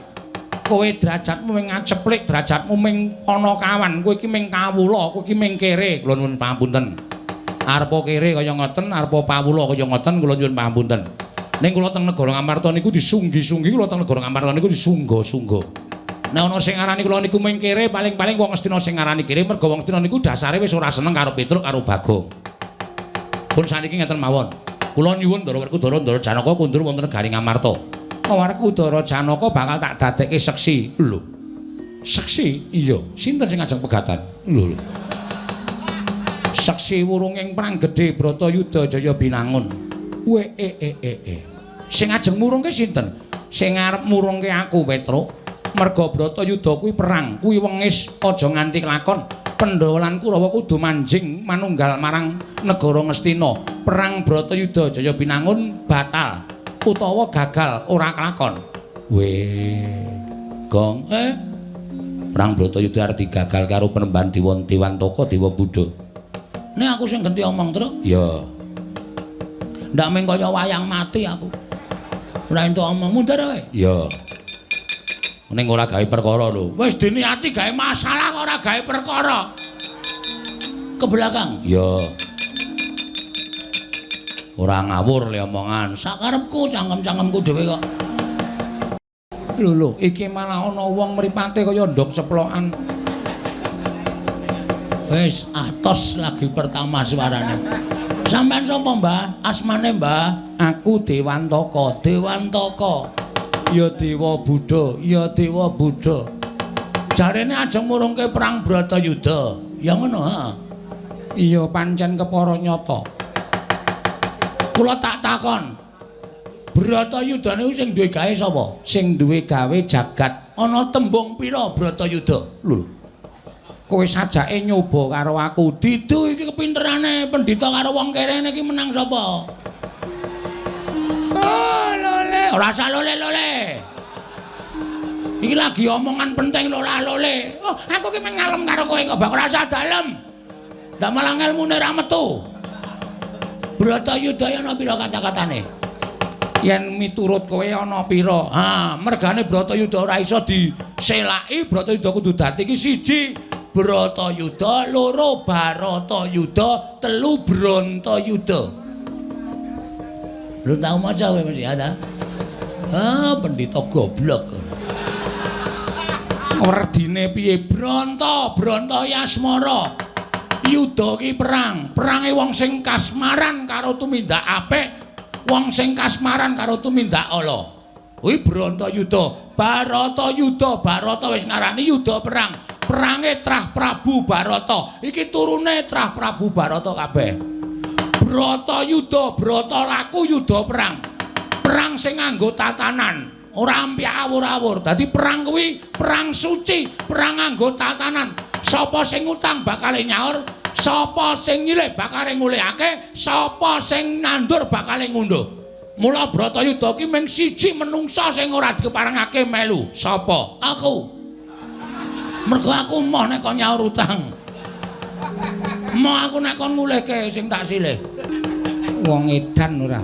Kowe derajatmu ming ngaceplik, derajatmu ming panakawan, kowe iki ming kawula, kowe iki ming kere.
Kula nuwun pangapunten. Arepa kere kaya ngoten, arepa pawula kaya ngoten, kula nyuwun pangapunten. Ning kula teng negara Ngamarta niku disunggi-sunggi, kula teng negara Ngamarta niku disungga-sungga.
Nek ana sing ngarani kula niku ming kere, paling-paling wong Astina sing ngarani kere, merga wong Astina niku dasare wis ora seneng karo Petruk karo Bagong.
Pun saniki ngeten mawon. Kula nyuwun Ndara Werkudara Ndara Janaka kundur wonten negari Ngamarta.
Werkudara Janaka bakal tak dadekke seksi.
Lho. Seksi? Iya. Sinten sing ngajeng pegatan? Lho lho.
Seksi wurunging perang gedhe Bratayuda Jaya Binangun. We e e e e. Sing ngajeng murungke sinten? Sing arep murungke aku, Petruk. Merga Bratayuda kuwi perang, kuwi wengis aja nganti kelakon. Pandhawa lan Kurawa kudu manjing manunggal marang negara Ngastina. Perang Bratayuda Jaya Binangun batal utawa gagal ora kelakon.
Weh, Gong, perang Bratayuda arep digagal karo Panembahan Dewantaka Dewa Buddha. Nek aku sing genti omong, Truk. Ya. Ndak mung kaya wayang mati aku. Ora entuk omong mundur kowe. Ya. Ning ora gawe perkara lho.
Wis diniati gawe masalah ora gawe perkara.
Ke belakang. Ya. Ora ngawur le omongan.
Sakarepku cangkem-cangkemku dhewe kok. Lho lho, iki malah ana wong mripate kaya ndok ceplokan.
Wis atos lagi pertama suarane. Sampeyan sapa, Mbah? Asmane, Mbah?
Aku Dewantaka.
Dewantaka.
Ya Dewa Buddha, ya Dewa Buddha.
Jarene ajeng murungke perang Bratayuda. Ya ngono, ha.
Iya pancen kepara nyata.
Kula tak takon. Bratayuda niku sing duwe gawe sapa?
Sing duwe gawe jagat.
Ana tembung pira Bratayuda? Lho.
Kowe sajake nyoba karo aku.
Didu iki kepinterane pendhita karo wong kerene iki menang sapa? Oh, lole, ora usah lole-lole. Iki lagi omongan penting lola-lole. Oh, aku ki men ngalem karo kowe kok, bak ora usah dalem. Ndak malah ngelmune ra metu. Bratayuda ana pira kata-katane?
Yen miturut kowe ana pira?
Ha, mergane Bratayuda ora iso diselaki, Bratayuda kudu dadi iki siji Bratayuda, loro Baratayuda, telu Brantayuda. Belum tau maca kowe mesti ya ta? Ah, pendhita goblok.
Werdine piye?
Branta, Branta Yasmara. Yuda ki perang, perange wong sing kasmaran karo tumindak apik, wong sing kasmaran karo tumindak ala. Kuwi Brantayuda, Baratayuda, Barata wis ngarani yuda perang. Perange Trah Prabu Barata. Iki turune Trah Prabu Barata kabeh. Bratayuda, brata laku yuda perang. Perang sing nganggo tatanan, ora ampyak awur-awur. Dadi perang kuwi perang suci, perang nganggo tatanan. Sapa sing ngutang bakale nyaur, sapa sing nyilih bakale ngulihake, sapa sing nandur bakale ngunduh. Mula Bratayuda ki mung siji menungsa sing ora dikeparengake melu. Sapa? Aku. Mergo aku moh nek kon nyaur utang. Moh aku nek kon ngulehke sing tak silih. Wong edan ora.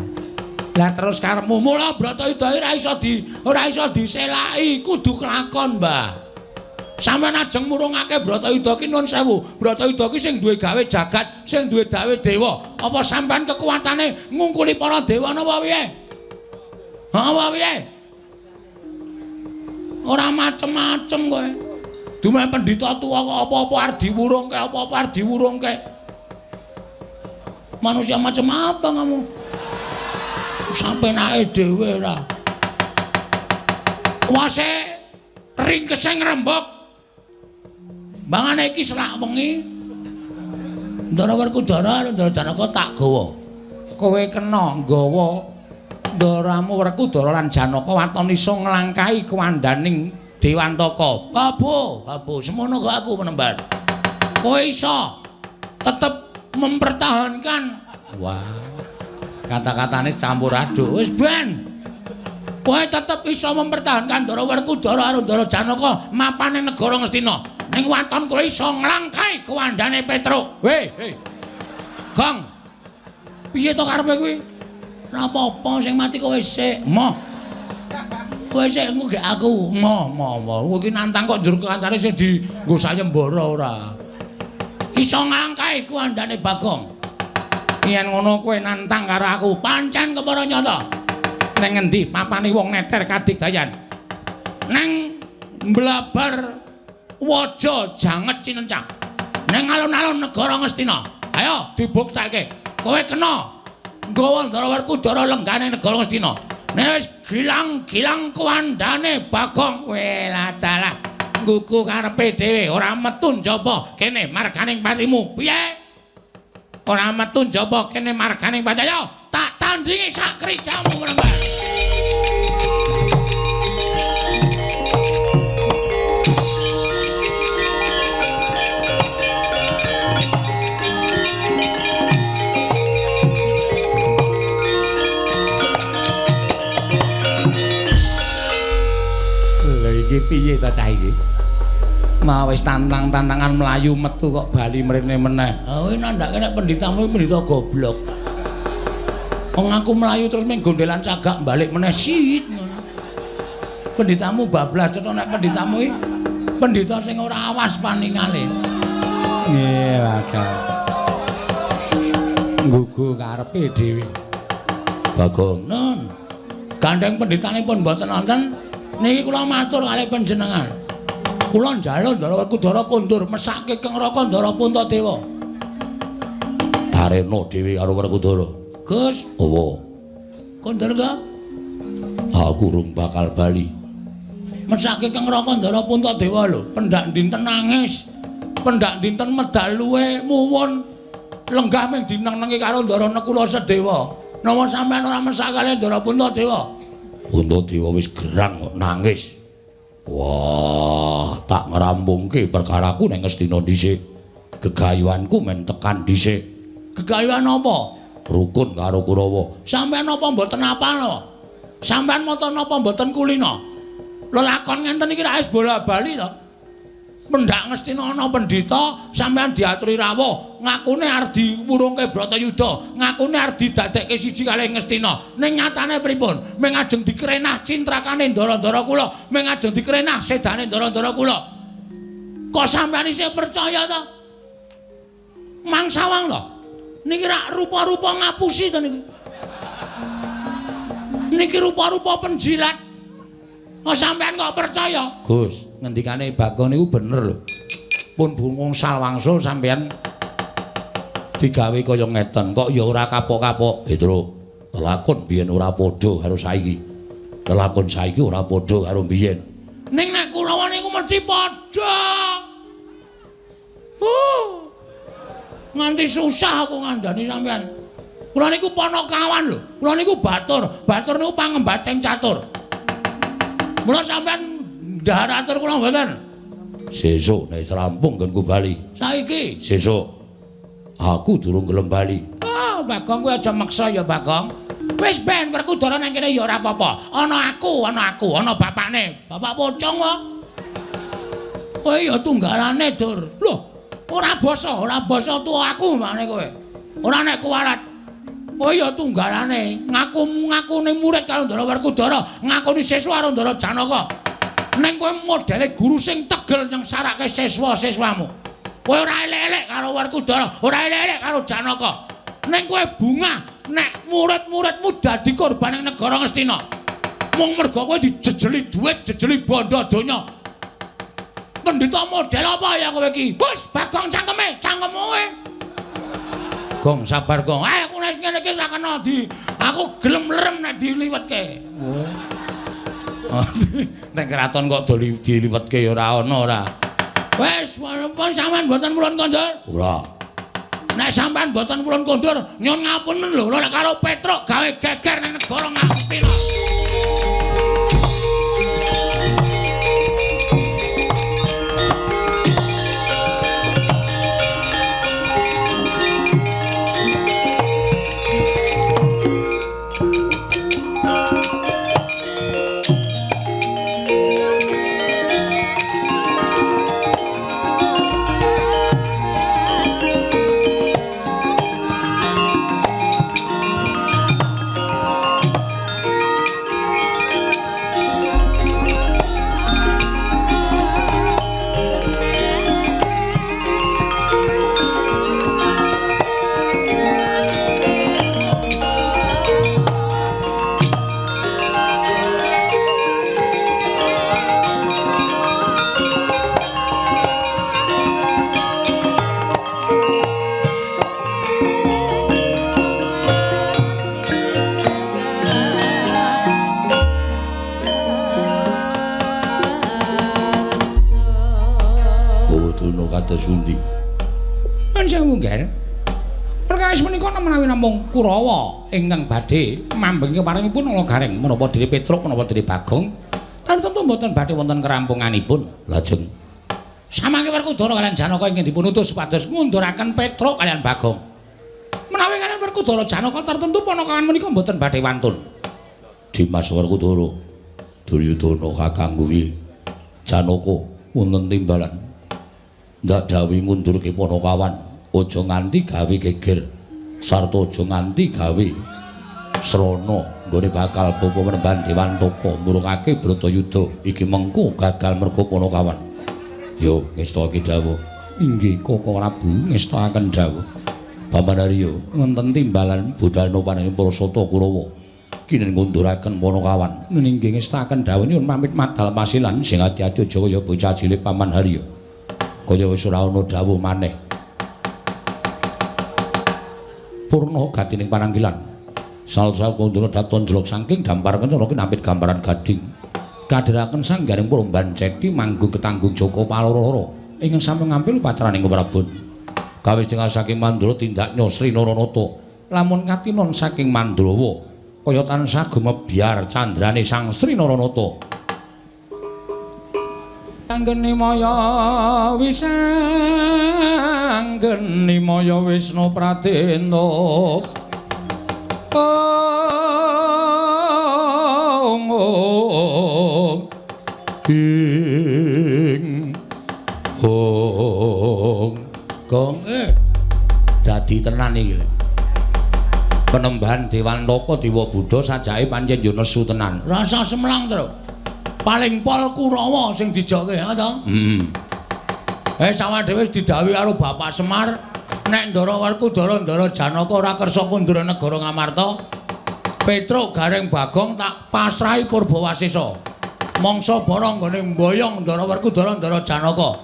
Lah terus karepmu mula Bratayuda ora iso diselaki, kudu kelakon, Mbah. Sampeyan ajeng murungake Bratayuda ki nun sewu. Bratayuda ki sing duwe gawe jagat, sing duwe dawe dewa. Apa sampeyan kekuatane ngungkuli para dewa napa piye? Ha apa piye? Ora macem-macem kowe. Dumeh pendhita tuwa kok apa-apa arep diwurungke, apa-apa arep diwurungke. Manusia macam apa kamu? Sampenake dhewe ora. Wase ringkese ngrembug. Bangane iki selak wengi Ndara Werkudara karo Ndara Janaka tak gawa. Kowe kena nggawa ndaramu Werkudara lan Janaka waton iso nglangkahi kuwandaning Dewantaka. Babu, babu, semono kok aku penemban. Kowe iso tetep mempertahankan. Wah. Kata-katane campur aduk. Wis ben. Kowe tetep iso mempertahankan Ndara Werkudara karo Ndara Janaka mapane negara Ngastina. Ning waton kowe iso nglangkahi kuwandane Petruk. Weh, hei. Gong. Piye to karepe kuwi? Ora apa-apa sing mati kowe sik. Moh. Kowe sik engko gek aku. Moh, moh, moh. Kowe iki nantang kok njur kancane sing dienggo sayembara ora. Iso nglangkahi kuwandane Bagong. Yen ngono kowe nantang karo aku, pancen kepara nyata. Nang ngendi papane wong neter kadigdayan? Nang mblabar waja janget cinencang. Nang alun-alun negara Ngastina. Ayo dibuktekke. Kowe kena nggawa Ndara Werkudara lenggane negara Ngastina. Nek wis gilang-gilang kuwandane Bagong, welah dalah nggugu karepe dhewe ora metu njaba kene marganing patimu. Piye? Ora metu njaba kene marganing pati. Ayo tak tandingi sak krijamu Mbah. Iki piye ta cah iki? Mau wis tantang-tantangan mlayu metu kok bali mrene meneh. Ha kuwi nandhake nek pendhitamu pendhita goblok. Wong aku mlayu terus ming gondelan cagak balik meneh sit ngono. Pendhitamu bablas cetha nek pendhitamu iki pendhita sing ora awas paningale. Nggih, wajar. Nggugu karepe dhewe. Bagong nun. Gandeng pendhitane pun mboten wonten. Niki kula matur kalih panjenengan. Kula njaluk Ndara Werkudara kondur mesake Kang Raka Ndara Puntadewa. Tarena dhewe karo Werkudara. Gus, owo. Kondur ga? Aku urung bakal bali. Mesake Kang Raka Ndara Puntadewa lho, pendak dinten nangis, pendak dinten medal luwe muwun lenggah ming dineng-nengi karo Ndara Nekula Sedewa. Napa sampean ora mesak kalih Ndara Puntadewa? Puntadewa wis gerang kok nangis. Wah, tak ngrampungke perkaraku ning Ngastina dhisik. Gegayuhanku men tekan dhisik. Gegayuhan apa? Rukun karo Kurawa. Sampeyan napa mboten apal? Sampeyan mata napa mboten kulina? Lelakon ngenten iki ra wis bola-bali to. Pendak Ngastina ana pendhita, sampeyan diaturi rawuh, ngakune arep diwurungke Bratayuda, ngakune arep didadekke siji kalih Ngastina. Ning nyatane pripun? Ming ajeng dikrenah cintrakane ndara-ndara kula, ming ajeng dikrenah sedane ndara-ndara kula. Kok sampeyan isih percaya to? Mangsawang to? Niki rak rupa-rupa ngapusi to niki. Niki rupa-rupa penjilat. Kok sampeyan kok percaya? Gus, ngendikane Bagong niku bener lho. Pun bungung salwangsul sampeyan digawe kaya ngeten, kok ya ora kapok-kapok. Petro, lelakon biyen ora padha karo saiki. Lelakon saiki ora padha karo biyen. Ning nek Kurawa niku mesti padha. Nganti susah aku ngandani sampeyan. Kula niku panakawan lho. Kula niku batur. Batur niku pangembating catur. Mula sampeyan ndahar atur kula mboten. Sesuk nek rampung nggonku bali. Saiki sesuk aku durung gelem bali. Ah, Bagong kowe aja meksa ya, Bagong. Wis ben Werkudara nang kene ya ora apa-apa. Ana aku, ana bapakne. Bapak pocong kok. Kowe ya tunggalane, Dur. Lho, ora basa tuwa aku makne kowe. Ora nek kuwalat. Kowe ya tunggalane, ngaku-ngakune murid karo Ndara Werkudara, ngakoni siswa karo Ndara Janaka. Ning kowe modele guru sing tegel nyengsarake siswa-siswamu. Kowe ora elek-elek karo Werkudara, ora elek-elek karo Janaka. Ning kowe bungah nek murid-muridmu dadi korban ing negara Ngastina. Mung merga kowe dijejeli dhuwit, jejeli bondo donya. Pendhita model apa ya kowe iki? Bos, Bagong cangkeme, cangkemmu kowe. Gong sabar, Gong. Aku nek ngene iki ora kena di. Aku gelem lerem nek diliwetke. Oh. Nek kraton kok diliwetke ya ora ana ora. Wis, pun sampean mboten purun kondur? Ora. Nek sampean mboten purun kondur, nyuwun ngapunten lho, nek karo Petruk gawe geger nang negara Ngastina. Namung Kurawa ingkang badhe mambengi keparengipun Ala Gareng menapa dene Petruk menapa dene Bagong tartemtu mboten badhe wonten kerampunganipun. Lajeng samangke Werkudara kaliyan Janaka ingkang dipunutus supados ngunduraken Petruk kaliyan Bagong. Menawi kaliyan Werkudara Janaka tartemtu panakawan menika mboten badhe wantun. Dimas Werkudara, Duryudana kakang kuwi Janaka wonten timbalan ndak dawuhi ngundurke panakawan aja nganti gawe geger sarta aja nganti gawe srana nggone bakal bapa menemban Dewantaka murungake Bratayuda iki mengko gagal merga panakawan. Yo ngestake dawuh. Inggih Koko Prabu ngestakaken dawuh. Paman Arya wonten timbalan budalna panjenengan para sata Kurawa kinen ngunduraken panakawan. Inggih ngestakaken dawuh nyuwun pamit madal pasilan sing ati-ati aja kaya bocah cilik Paman Arya. Kaya wis ora ana dawuh maneh. Purna gatining pananggilan. Salsa kundura daton jelok saking dampar kencana kinapit gambaran gading. Kadheraken sanggaring Purban Ceti manggung ketanggung Joko Paloro-loro ingkang sampun ngampil upacaraning Prabon. Kawis tingal saking Mandura tindaknya Sri Naranata. Lamun katinon saking Mandrawa kaya tansah gumebyar candrane Sang Sri Naranata. Anggeni maya wisanggeni maya Wisnu Pradena. Ong ong ing ong gong dadi tenan iki. Penembahan Dewantaka Dewa Buddha sajake pancen yo nesu tenan. Rasa semlang, Tru. Paling pol Kurawa sing dijoke, ha to? Heeh. Sawah dhewe wis didhawuhi karo Bapak Semar nek Ndara Werkudara Ndara Janaka ora kersa kundur negara Ngamarta, Petruk Gareng Bagong tak pasrahi Purbawasesa. Mangsa bara nggone mboyong Ndara Werkudara Ndara Janaka.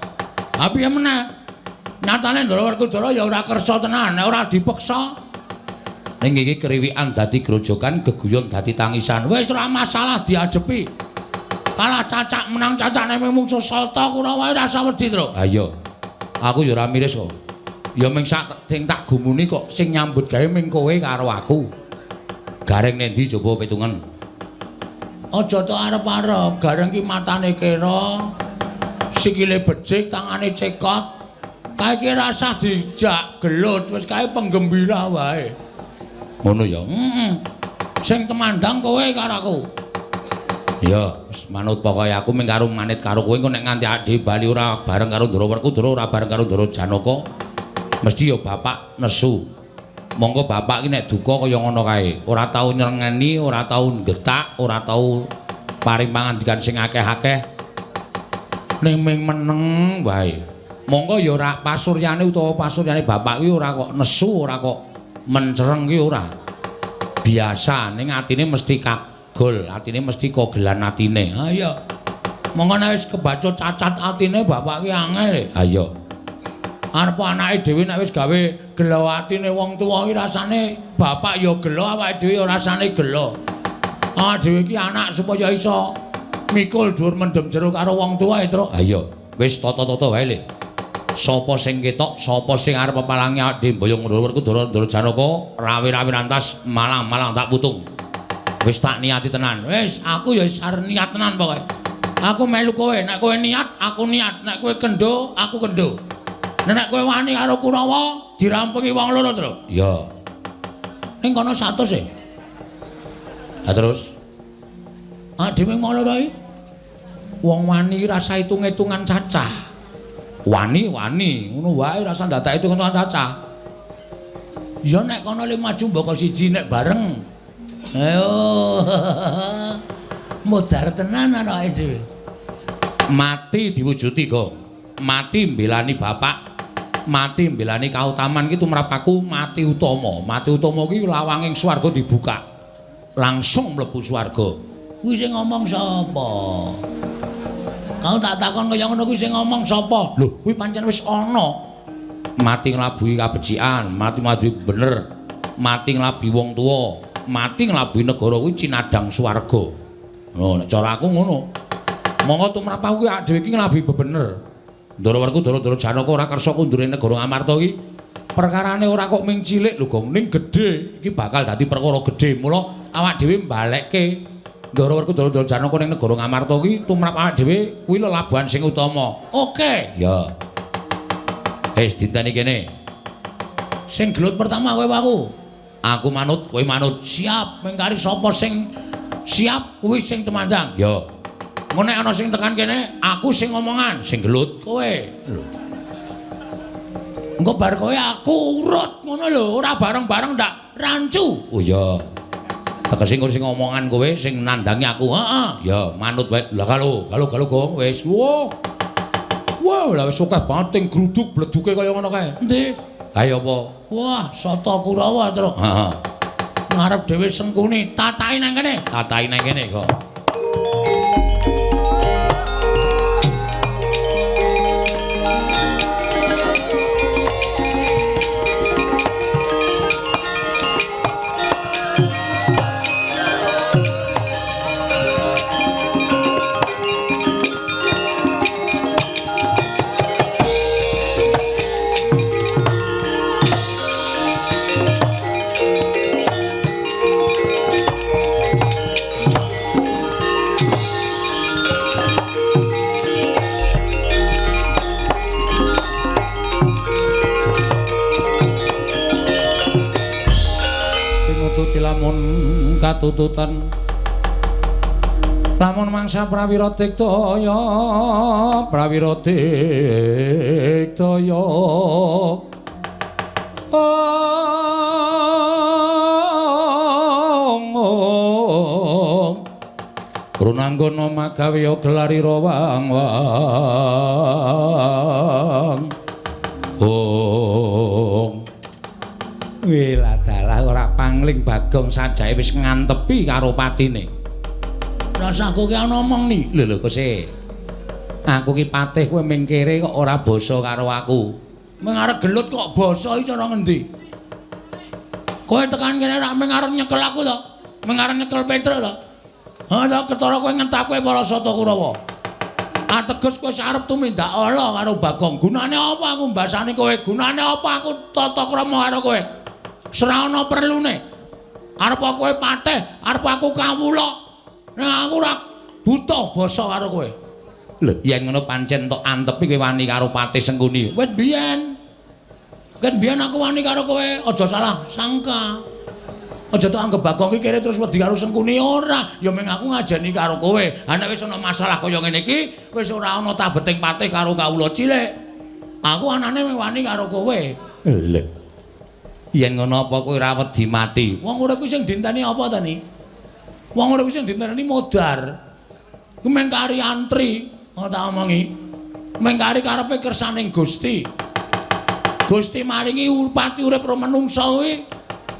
Ha piye meneh? Nyatane Ndara Werkudara ya ora kersa tenan, nek ora dipeksa. Ning iki kriwikan dadi grojogan, geguyon dadi tangisan. Wis ora masalah diajepi. Kalah cacak menang cacak nek mungsuh Salta Kurawa ora usah wedi, Truk. Ha iya. Aku ya ora miris kok. Ya ming sak sing tak gumuni kok sing nyambut gawe ming kowe karo aku. Gareng nendi coba pitungan. Aja tok arep-arep, Gareng ki matane kera, sikile becik, tangane cekot. Kae ki rasah dijak gelut, wis kae penggembira wae. Ngono ya. Heeh. Sing temandang kowe karo aku. Ya, wis manut pokoke aku mung karo manit karo kowe engko nek nganti ade bali ora bareng karo Ndara Werkudara, ora bareng karo Ndara Janaka, mesti ya bapak nesu. Monggo bapak iki nek duka kaya ngono kae, ora tau nyrengeni, ora tau nggetak, ora tau paring pangandikan sing akeh-akeh. Ning ming meneng wae. Monggo ya ora pasuryane utawa pasuryane bapak kuwi ora kok nesu, ora kok mencereng kuwi ora. Biasa ning atine mesti kagol, atine mesti kogelan atine. Ha iya. Monggo nek wis kebacut cacat atine bapak ki angel. Ha iya. Arep anake dhewe nek wis gawe gelo atine wong tuwa iki rasane bapak ya gelo, awake dhewe ya rasane gelo. Awake dhewe iki anak supaya iso mikul dhuwur mendem jero karo wong tuwa e, Truk. Ha iya. Wis tata-tata wae le. Sapa sing ketok, sapa sing arep pepalangi awake dhewe mboyong Ndara Werkudara, Ndara Janaka, rawe-rawe rantas, malang-malang tak putung. Wis tak niati tenan. Wis, aku ya wis arep niat tenan pokoke. Aku melu kowe, nek kowe niat, aku niat, nek kowe kendho, aku kendho. Nek kowe wani karo Kurawa, dirampungi wong loro, Truk. Iya. Ning kono 100 e. Ha terus? Ah dhewe wong loro iki. Wong wani rasa hitung-hitungan cacah. Wani-wani, ngono wae rasa ndadak hitung-hitungan cacah. Ya nek kono le maju mbaka siji nek bareng. Ayo. Modar tenan anake dhewe. Mati diwujuti, Gong. Mati mbelani bapak, mati mbelani kautaman ki tumrap aku mati utama. Mati utama ki lawanging swarga dibuka. Langsung mlebu swarga. Kuwi sing ngomong sapa? Kau tak takon kaya ngono kuwi sing ngomong sapa? Lho, kuwi pancen wis ana. Mati nglabuhi kabecikan, mati nglabuhi bener, mati nglabuhi wong tuwa, mati nglabuhi negara kuwi cinadang swarga. Lho, nek cara aku ngono. Monggo tumrap aku kuwi dhewe iki nglabuhi bebener. Ndara Werkudara, Ndara Janaka ora kersa kundure negara Amarta iki. Perkarane ora kok ming cilik lho, Gong, ning gedhe. Iki bakal dadi perkara gedhe. Mula awak dhewe mbalekke Ndara Werkudara, Ndara Janaka ning negara Ngamarta iki tumrap awak dhewe kuwi lelabuhan sing utama. Oke. Ya. Wis dinteni kene. Sing gelut pertama kowe aku. Aku manut, kowe manut. Siap, mengkari sapa sing siap kuwi sing temandang. Ya. Engko nek ana sing tekan kene, aku sing ngomongan, sing gelut kowe. Lho. Engko bar kowe aku urut ngono lho, ora bareng-bareng ndak rancu. Oh iya. Tegese engko sing ngomongan kowe, sing nandangi aku. Heeh. Ya, manut wae. Lah kalo, kalo Gong, wis. Wah. Wah, lah wis akeh banget sing gruduk bleduke kaya ngono kae. Endi? Ayo apa? Wah, Sata Kurawa, Truk. Heeh. Ngarep dhewe Sengkuni, tatahi nang kene. Tatahi nang kene kok. Lamun katututan lamun mangsa prawira diktaya prawira diktaya ong runanggana magawe gelarira wang wang ong. Wiladalah ora pangling Bagong sajae wis ngantepi karo patine. Rasaku ki ana omong ni. Lho lho Kose. Aku ki patih kowe ming kere kok ora basa karo aku. Ming arep gelut kok basa iki cara ngendi? Kowe tekan kene rak ming arep nyekel aku to? Ming arep nyekel Petruk to? Ha to ketara kowe ngentake para Sata Kurawa. Ateges kowe arep tumindak ala karo Bagong. Gunane apa aku mbasani kowe? Gunane apa aku tata krama karo kowe? Ora ana perlune. Arep kowe patih, arep aku kawula. Nah aku ora buta basa karo kowe. Lho, yen ngono pancen tok antepi kowe wani karo Patih Sengkuni. Wit biyen. Ket biyen aku wani karo kowe, aja salah sangka. Aja tok anggep Bagong iki kere terus wedi karo Sengkuni ora. Ya mung aku ngajeni karo kowe. Ha nek wis ana masalah kaya ngene iki, wis ora ana tabeting patih karo kawula cilik. Aku anane mung wani karo kowe. Lho. Yen ngono apa kowe ora wedi mati? Wong urip kuwi sing dinteni apa ta ni? Wong urip kuwi sing dinteni modar. Kuwi mung kari antri, ngono tak omongi. Mung kari karepe kersaning Gusti. Gusti maringi pati urip ro menungsa kuwi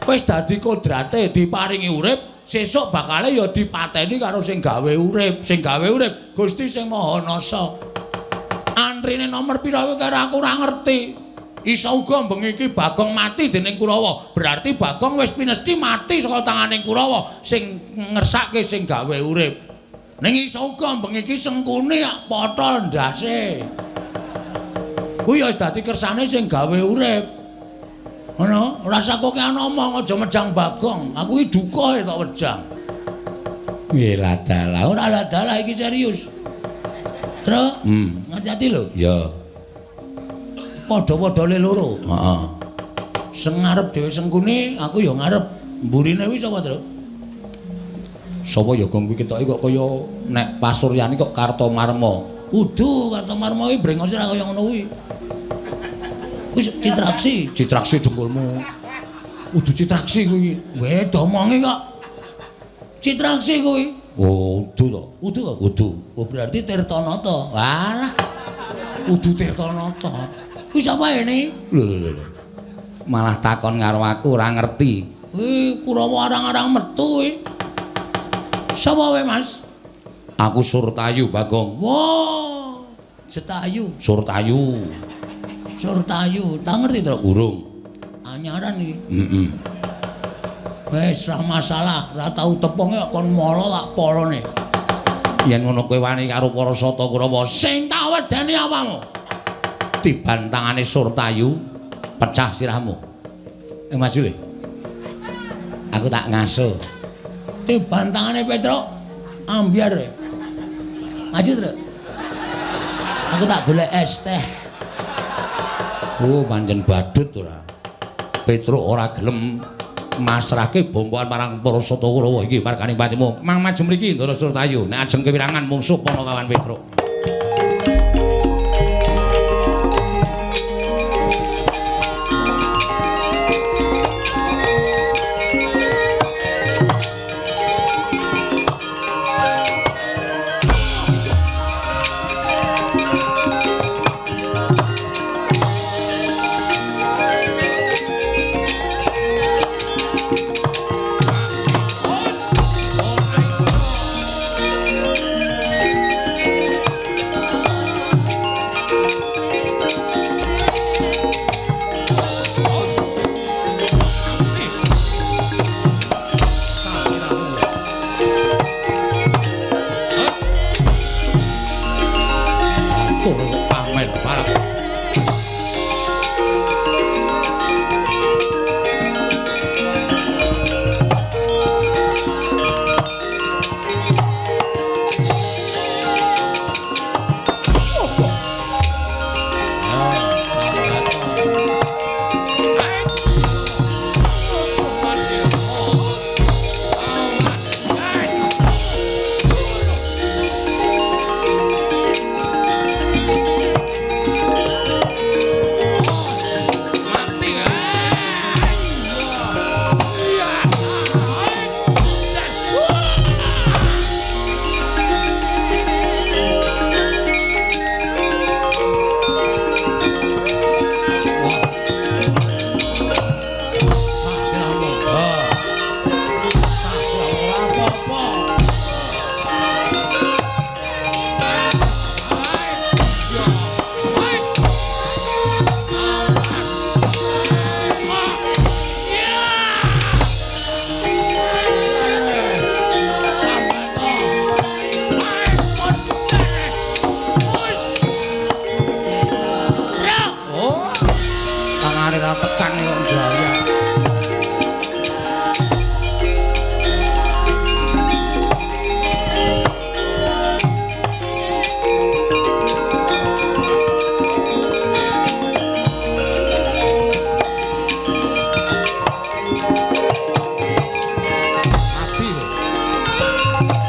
wis dadi kodrate diparingi urip, sesuk bakale ya dipateni karo sing gawe urip, sing gawe urip Gusti sing Maha Nasa. Antrine nomor pira kuwi karo aku ora ngerti. Iso uga bengi iki Bagong mati dening Kurawa. Berarti Bagong wis pinesti mati saka tanganing Kurawa sing ngersake sing gawe urip. Ning iso uga bengi iki Sengkuni potol ndase. Kuwi ya wis dadi kersane sing gawe urip. Ngono, ora usah kokean omong, aja mejang Bagong. Aku iki duka tok wejang. Piye ladalah, ora ladalah iki serius. Tru, ngati-ati lho. Ya. Padha-padha le loro. Heeh. Sing ngarep dhewe Sengkuni, aku ya ngarep. Mburine kuwi sapa, Tru? Sapa ya Gong kuwi ketoke kok kaya nek pasuryane kok Kartomarma. Udu Kartomarma kuwi brengose ora kaya ngono kuwi. Wis Citraksi, Citraksi dengkulmu. Udu Citraksi kuwi. Weh, domongi kok. Citraksi kuwi. Oh, udu to. Udu kok? Udu. Oh, berarti Tirtanata. Walah. Udu Tirtanata. Kuwi sapa ini? Lho lho lho. Malah takon karo aku ora ngerti. Kuwi Kurawa arang-arang metu kuwi. Sapa kowe, Mas? Aku Surtayu, Bagong. Wah, Jetayu. Surtayu. Surtayu, tak ngerti to? Urung. Anyaran iki. Heeh. Wis ra masalah, ora tau tepunge kok kon molo tak polone. Yen ngono kowe wani karo para Sata Kurawa, sing tak wedeni apamu? Tiban tangane Surtayu, pecah sirahmu. Maju le. Aku tak ngaso. Tiban tangane Petruk ambyar. Maju, Truk. Aku tak golek es teh. Oh, pancen badut ora. Petruk ora gelem masrahke bongkoan marang para Sata Kurawa iki marganing patimu. Mang maju mriki Ndara Surtayu, nek ajeng kewirangan mungsuh Panakawan Petruk.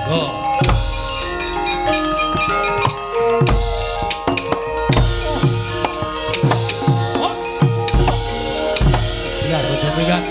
Monggo. Biar bojo mrigat.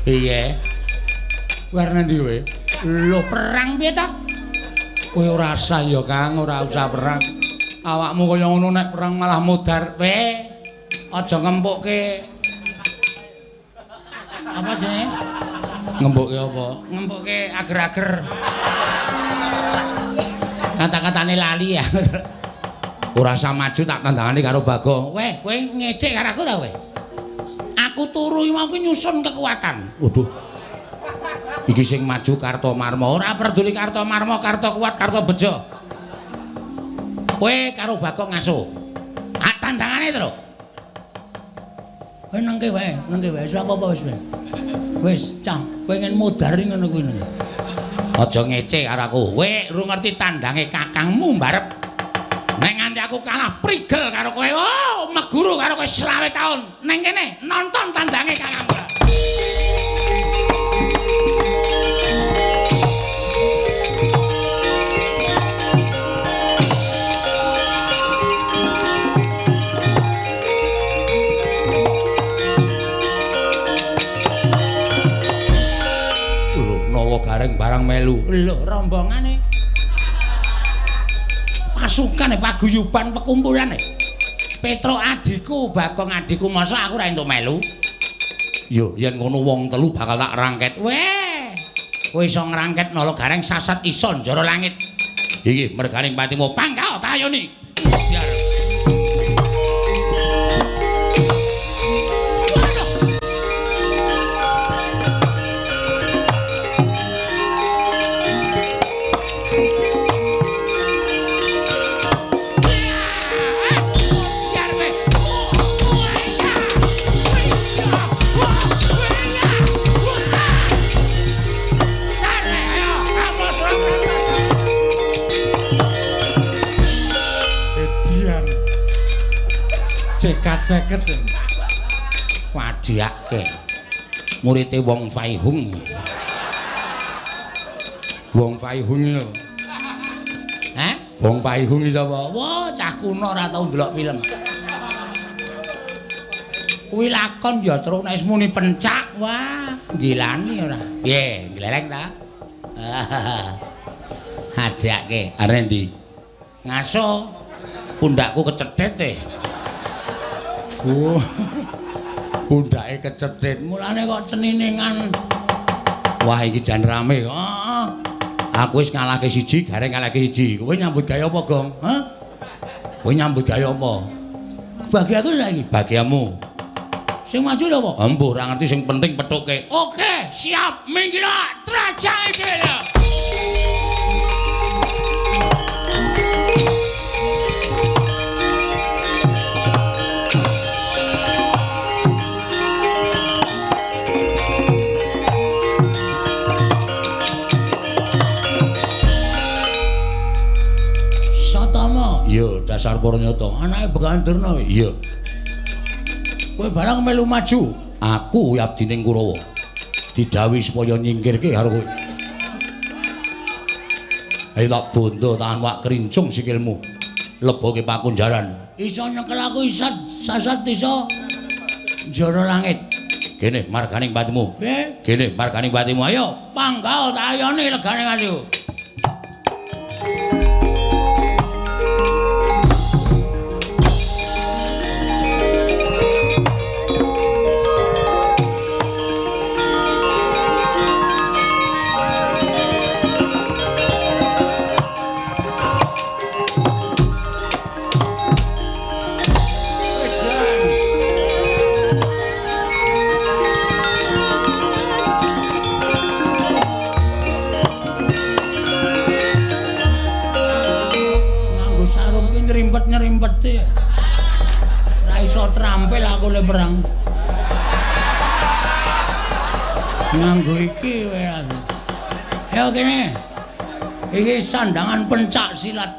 Piye? Warna ndi kowe? Lho perang piye ta? Kowe ora usah ya Kang, ora usah perang. Awakmu kaya ngono nek perang malah modar. Kowe aja ngempukke. Apa jenenge? Ngempukke apa? Ngempukke ager-ager. Kata-katane lali ya. Ora usah maju tak tandangane karo Bagong. Weh, kowe ngecek karo aku ta kowe? Aku turu mau ki nyusun kekuatan. Waduh. Iki sing maju Kartomarma. Ora peduli Kartomarma, Karto kuat, Karto bejo. Kowe karo Bagong ngaso. Ah tandangane to. Kowe nengke wae, nengke wae. Wis apa-apa wis. Wis, cah, pengen modar ngono kuwi. Aja ngece karo aku. Kowe ora ngerti tandange kakangmu mbarep. Nek nganti aku kalah prigel karo kowe, oh, meguru karo kowe 25 taun. Neng kene nonton tandange kakangmu. Lho, Nawa Gareng barang melu. Lho, rombongane. Pasukan paguyuban pekumpulan. Petro adikku, Bagong adikku, masa aku ora entuk melu? Yo, yen ngono wong telu bakal tak rangket. Weh. Kowe iso ngrangket Nala Gareng sasat iso njara langit. Iki merganing patimu pangkal tayoni. Biar. Ceket-ceket wadiake murite Wong Faihung. Wong Faihung lho. Hah? Wong Faihung iki sapa? Wah, cah kuno ora tau ndelok film. Kuwi lakon ya terus nek muni pencak, wah, gilani ora. Piye, glereng ta? Hajake, arep ndi? Ngaso pundakku kecethet e. Oh. Pundake kecethet. Mulane kok ceniningan. Wah, iki jan rame. Heeh. Aku wis ngalahke siji, Gareng ngalahke siji. Kowe nyambut gawe apa, Gong? Hah? Kowe nyambut gawe apa? Bagi aku saiki, bagiamu. Sing maju lho apa? Embuh, ora ngerti sing penting pethuke. Oke, siap. Minggir trajange dhewe lho. Iya, dasar Pornyata. Anake Begawan Durna. Iya. Kowe barang melu maju. Aku abdining Kurawa. Didhawuhi supaya nyingkirke karo kowe. Ayo tak bondo tahan wak krincung sikilmu. Leboke pakunjaran. Iso nyekel aku isat sasat iso njara langit. Kene marganing patimu. Piye? Kene marganing patimu. Ayo, panggao tak ayone legane atiku. Nyerimpet-nyerimpet ora iso trampil aku le perang. Nganggo iki wae aku. Ayo kene. Iki sandangan pencak silat.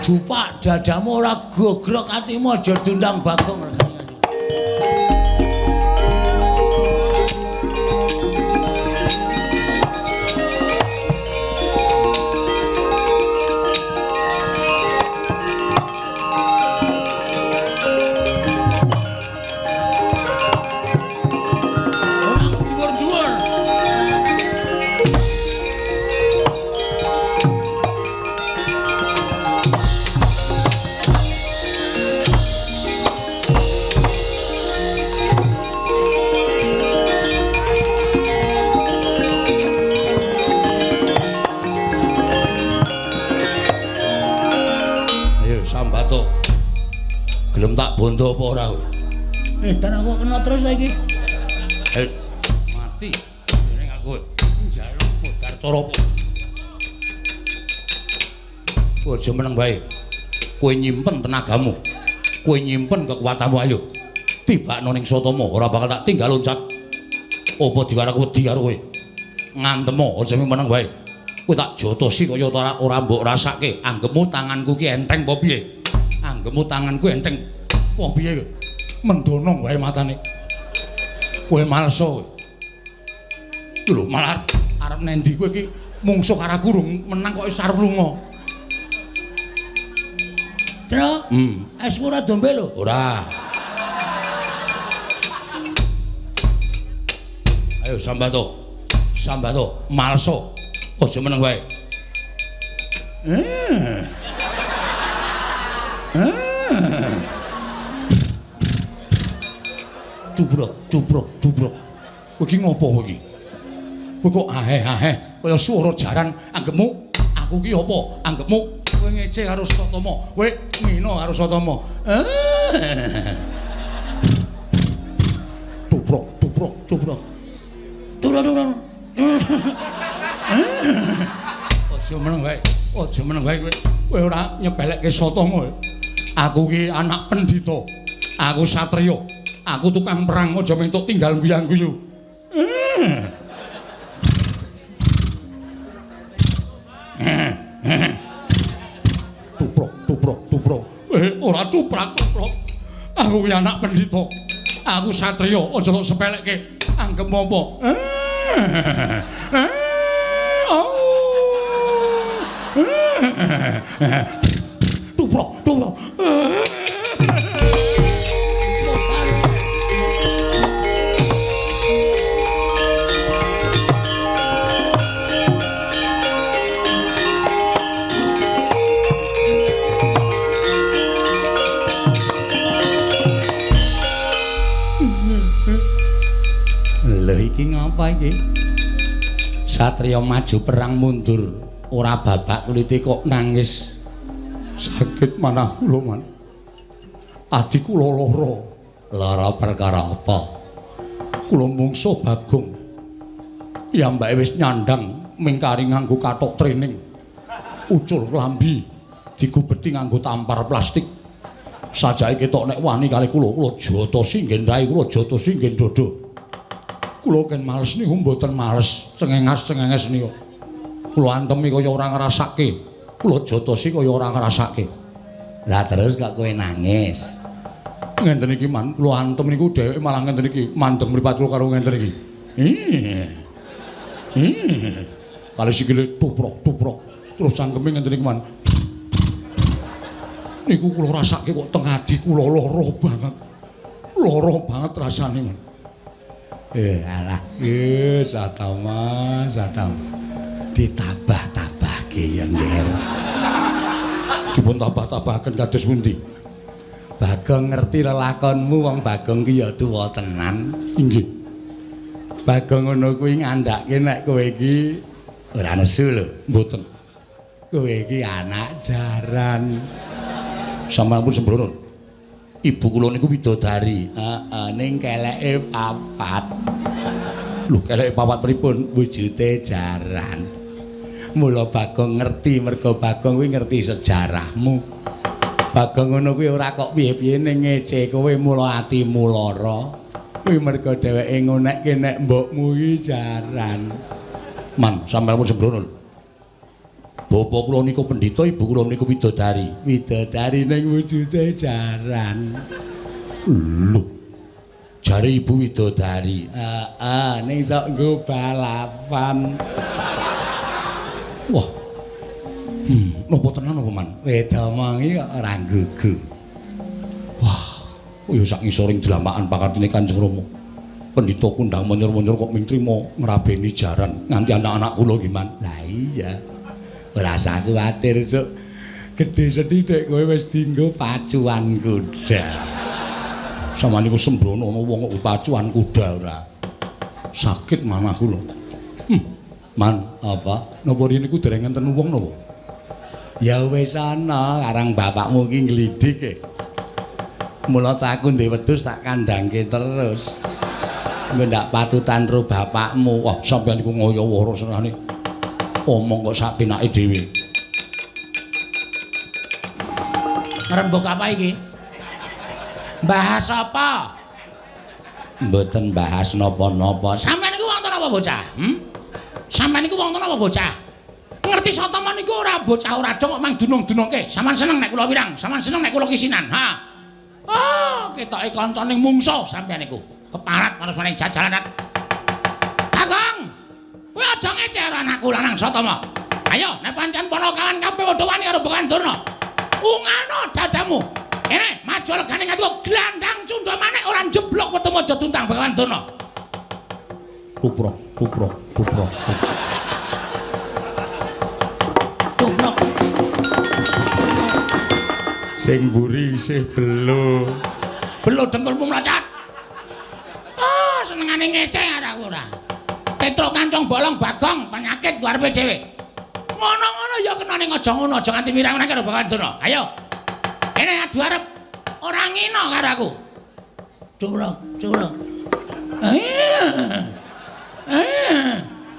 Jupak dadamu ora gogrok atimu aja diundang Bagong regane. Bondo apa ora kowe? Dan aku kena terus saiki. Mati. Ning aku njaluk modar cara apa? Aja meneng wae. Kowe nyimpen tenagamu. Kowe nyimpen kekuatanmu ayo. Tibakno ning Satama, ora bakal tak tinggal loncat. Apa dikarep wedi karo kowe? Ngantemo aja meneng wae. Kowe tak jotosi kaya ora mbok rasake. Anggepmu tanganku ki enteng apa piye? Anggepmu tanganku enteng. Wah piye kowe? Mendono wae matane. Kowe malsa kowe. Lho malah arep nendi kowe iki mungsuh karo aku rung menang kok wis arep lunga. Tru, esmu ora dombe lho. Ora. Ayo Sambato. Sambato, malsa. Aja meneng wae. Cubrok, cubrok, cubrok. Kowe iki ngopo kowe iki? Kowe kok aheh-aheh kaya swara jaran anggepmu aku ki apa? Anggepmu kowe ngece karo Satama, kowe ngina karo Satama. Cubrok, cubrok, cubrok. Turun-turun. Aja meneng wae. Aja meneng wae kowe. Kowe ora nyepelekke Satama. Aku ki anak pendhita. Aku satriya. Aku tukang perang aja mentuk tinggal guyang-guyu. Tuprok, tuprok, tuprok. Ora tuprak, tuprok. Aku ki anak pendhita. Aku satriya, aja tok sepelekke. Anggep apa? Tuprok, tuprok. Lho iki ngapa iki? Satriya maju perang mundur, ora babak kulite kok nangis. Sakit manah kula, Man. Adi kula lara. Lara perkara apa? Kula mungsuh Bagong. Piyambake wis nyandang mingkari nganggo kathok training. Ucul klambi digubeti nganggo tampar plastik. Sajake ketok nek wani kali kula, kula jotosi nggen rai, kula jotosi nggen dada. Kula ken males niku mboten males, cengengas-cengenges niku. Kula antemi kaya ora ngrasake, kula jotosi kaya ora ngrasake. Lah terus kok kowe nangis? Ngenten iki Man, kula antem niku dheweke malah ngenten iki, mandeng mripat kula karo ngenten iki. Kali sikile tuprok-tuprok, terus cangkeme ngenten iki Man. Niku kula rasake kok teng ati kula lara banget. Lara banget rasane Man. Alah, Satama, Satama. Ditabah-tabahke ya, Nger. Dipun tabah-tabahaken kados pundi? Bagong ngerti lelakonmu, wong Bagong ki ya tuwa tenan. Inggih. Bagong ngono kuwi ngandhake nek kowe iki ora nesu lho, mboten. Kowe iki anak jaran. Sampeyan pun sembrono. Ibu kula niku widodari. Heeh, ning keleke papat. Lho, keleke papat pripun? Wujude jaran. Mula Bagong ngerti, merga Bagong kuwi ngerti sejarahmu. Bagong ngono kuwi ora kok piye-piye ning ngece kowe mula atimu lara. Kuwi merga dheweke ngonekke nek mbokmu iki jaran. Man, sampeyan pun sembrono. Bapak kula niku pendhita, ibu kula niku widodari. Widodari ning wujude jaran. Lho. Jare ibu widodari. Heeh, ning sok nggo balapan. Wah. Napa tenan apa, Man? Wedomongi kok ora gugu. Wah, ya sak ngisoring dlamakan pakartine Kanjeng Rama. Pendhita kundang menyor-menyor kok ming trima ngrabeni jaran nganti anak-anak kula nggih, Man. Lah iya. Ora usah kuwatir, Cuk. Gedhe sethithik kowe wis dienggo pacuan kuda. Sampeyan niku sembrono ana wong kok pacuan kuda ora. Sakit manah kula. Man, apa? Napa riyen niku dereng enten wong napa? Ya wis ana, karang bapakmu iki nglidik e. Mula ta aku ndek wedhus tak kandhangke terus. Engko ndak patutan ro bapakmu. Wah, sampeyan niku ngoyo wara senane. Omong kok sak pinake dhewe.
Ngrembug apa iki? Bahas apa?
Mboten bahas napa-napa.
Sampeyan niku wonten apa bocah? Sampeyan niku wonten apa bocah? Ngerti Satama niku ora bocah ora dong kok mang dunung-dunungke. Sampeyan seneng nek kula wirang, sampeyan seneng nek kula kisinan. Ha. Oh, ketoke kancane mungsa sampeyan niku. Keparat manus-maning jajalanan. Bagong. Kowe aja ngece karo anakku lanang Satama. Ayo, nek pancen Panakawan kabeh padha wani karo Begawan Durna. Ungano dadamu. Kene, maju legane ngati glandang cundha manik ora njeblok wetemu aja tuntang Begawan Durna.
Tuprok, tuprok, tuprok.
Tuprok.
Sing mburi isih belo.
Belo dengkulmu mlacat. Oh, senengane ngece karo aku ora. Petruk kancong bolong Bagong penyakit ku arepe dhewe. Ngono-ngono ya kena ning aja ngono, aja nganti mirang-mirang karo Begawan Durna. Ayo. Kene adu arep ora ngina karo aku. Curang, curang.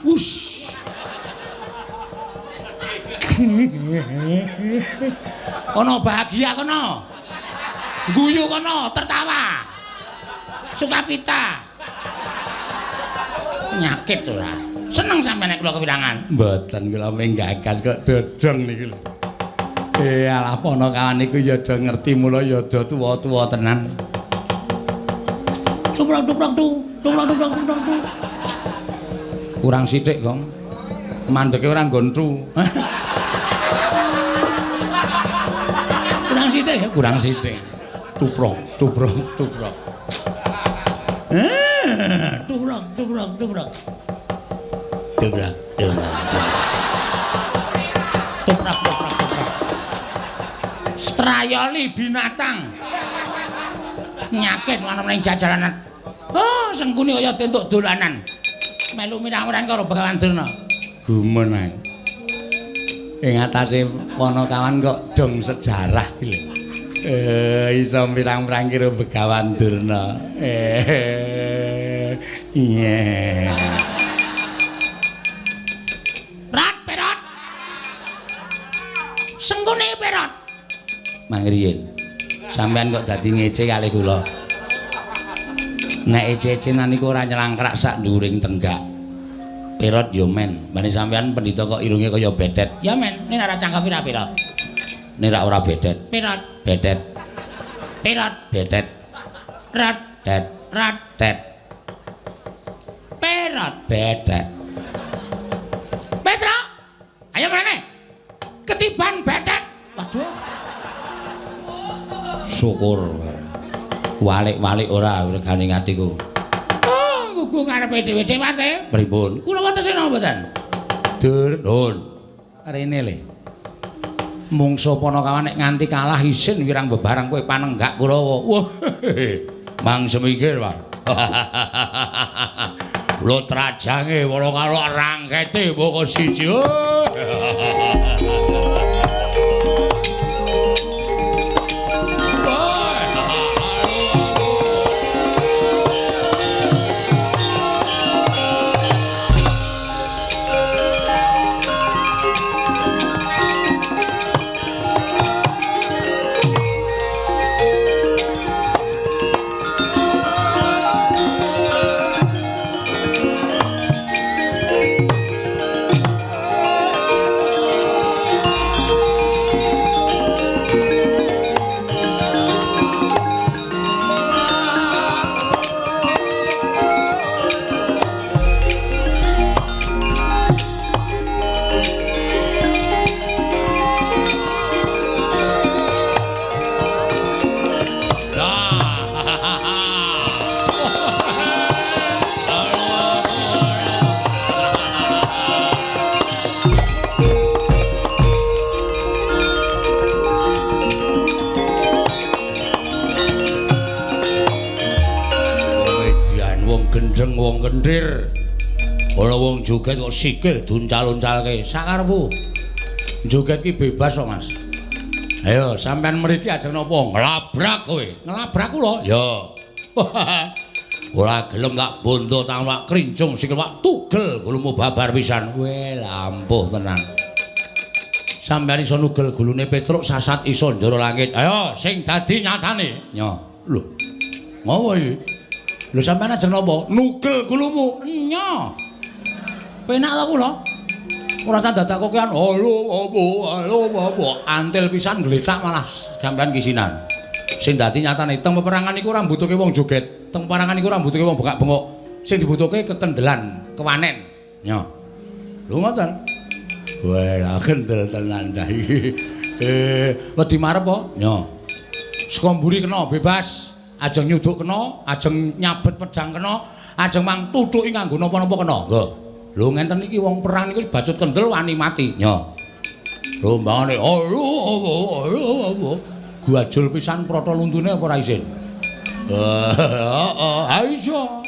Wush. Kono bahagia kono. Guyu kono, tertawa. Sukapita. Penyakit ora. Seneng sampeyan nek kula kewirangan.
Mboten kula menggagas kok dodong niki lho. Alah Panakawan niku ya do ngerti mula ya do tuwa-tuwa tenan.
Cuprok cuprok tu, cuprok cuprok cuprok tu.
Kurang sithik, Gong. Mandeke ora nggon tu.
Kurang sithik ya,
kurang sithik. Tuprok, tuprok, tuprok.
Tuprok, tuprok, tuprok. Tuprok, tuprok. Tuprok, tuprok, tuprok. Strayoli binatang. Nyakit ana ning jajalanan. Oh, sengkuni kaya entuk dolanan. Melu mirang-mirang karo Begawan Durna.
Gumun ae. Ing atase Panakawan kok dong sejarah iki lho. Iso mirang-mirang karo Begawan Durna. Iya.
Rat perot. Sengkuni perot.
Mangriyin. Sampeyan kok dadi ngece kalih kula. Nek ece-ecenan niku ora nyelangkrak sak nduring tenggak. Perot yo men, bane sampeyan pendhita kok irunge kaya bedet.
Ya men, nek ora cangkem pira-pira.
Nek ora bedet.
Perot.
Bedet.
Perot.
Bedet.
Rat.
Det.
Rat.
Tet.
Perot.
Bedet.
Petruk. Ayo mrene. Ketiban bedet. Waduh.
Syukur. Walik-walik ora regane atiku.
Oh,
Gugu karepe dhewe-dhewe ate. Pripun? Kula wonten sena mboten? Dur, nun. Rene le. Mungsuh Panakawan nek nganti kalah isin wirang bebarang kowe panenggak Kurawa. Wah. Mang semikir, Pak. Lho trajange wala karo rangkete mboko siji. Wong kendir ana wong joget kok sikil duncal-uncalke sakarepmu. Joget ki bebas kok, Mas. Ayo sampean mriki ajeng napa? Nglabrak kowe. Nglabrak kula? Ya. Ora gelem tak bondo tak krincung sikil wak tugel gulumu babar pisan. Weh, lampuh tenan. Sampean iso nugel gulune Petruk sasat iso njara langit. Ayo sing dadi nyatane. Nyo. Lho. Ngopo iki? Lho sampean ajeng napa? Nugel gulumu. Enya. Penak ta kula? Ora usah dadak kokean. Halo apa halo apa antil pisan gletak malah sampean kisinan. Sing dadi nyatane teng peperangan iku ora mbutuhke wong joget, teng peperangan iku ora mbutuhke wong bengak-bengok. Sing dibutuhke kekendelan, kewanen. Nyo. Lho ngoten. Wah, kendel tenan ta iki. Wedi marep apa? Nyo. Saka mburi kena bebas. Ajeng nyuduk kena, ajeng nyabet pedang kena, ajeng mang tuthuki nganggo napa-napa kena. Nggo. Lho ngenten iki wong perang niku bacut kendel wani mati. Nyo. Lho mbangane guajul pisan prata luntune apa ora isin? Heeh, ha iso.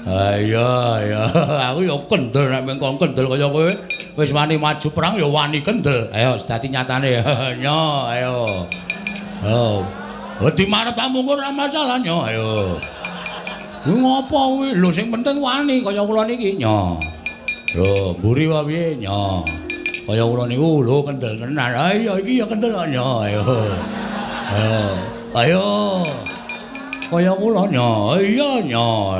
Ayo ya, aku ya kendel nek mengkon kendel kaya kowe. Wis wani maju perang ya wani kendel. Ayo dadi nyatane. Nyo, ayo. Oh. Wedi marep mungkur ora masalah nyo, ayo. Kuwi ngopo kuwi? Lho sing penting wani kaya kula niki nyo. Lho mburi wae piye nyo. Kaya kula niku lho kendel tenan. Ayo iki ya kendel nyo, ayo. Ayo. Ayo. Kaya kula nyo. Iya nyo.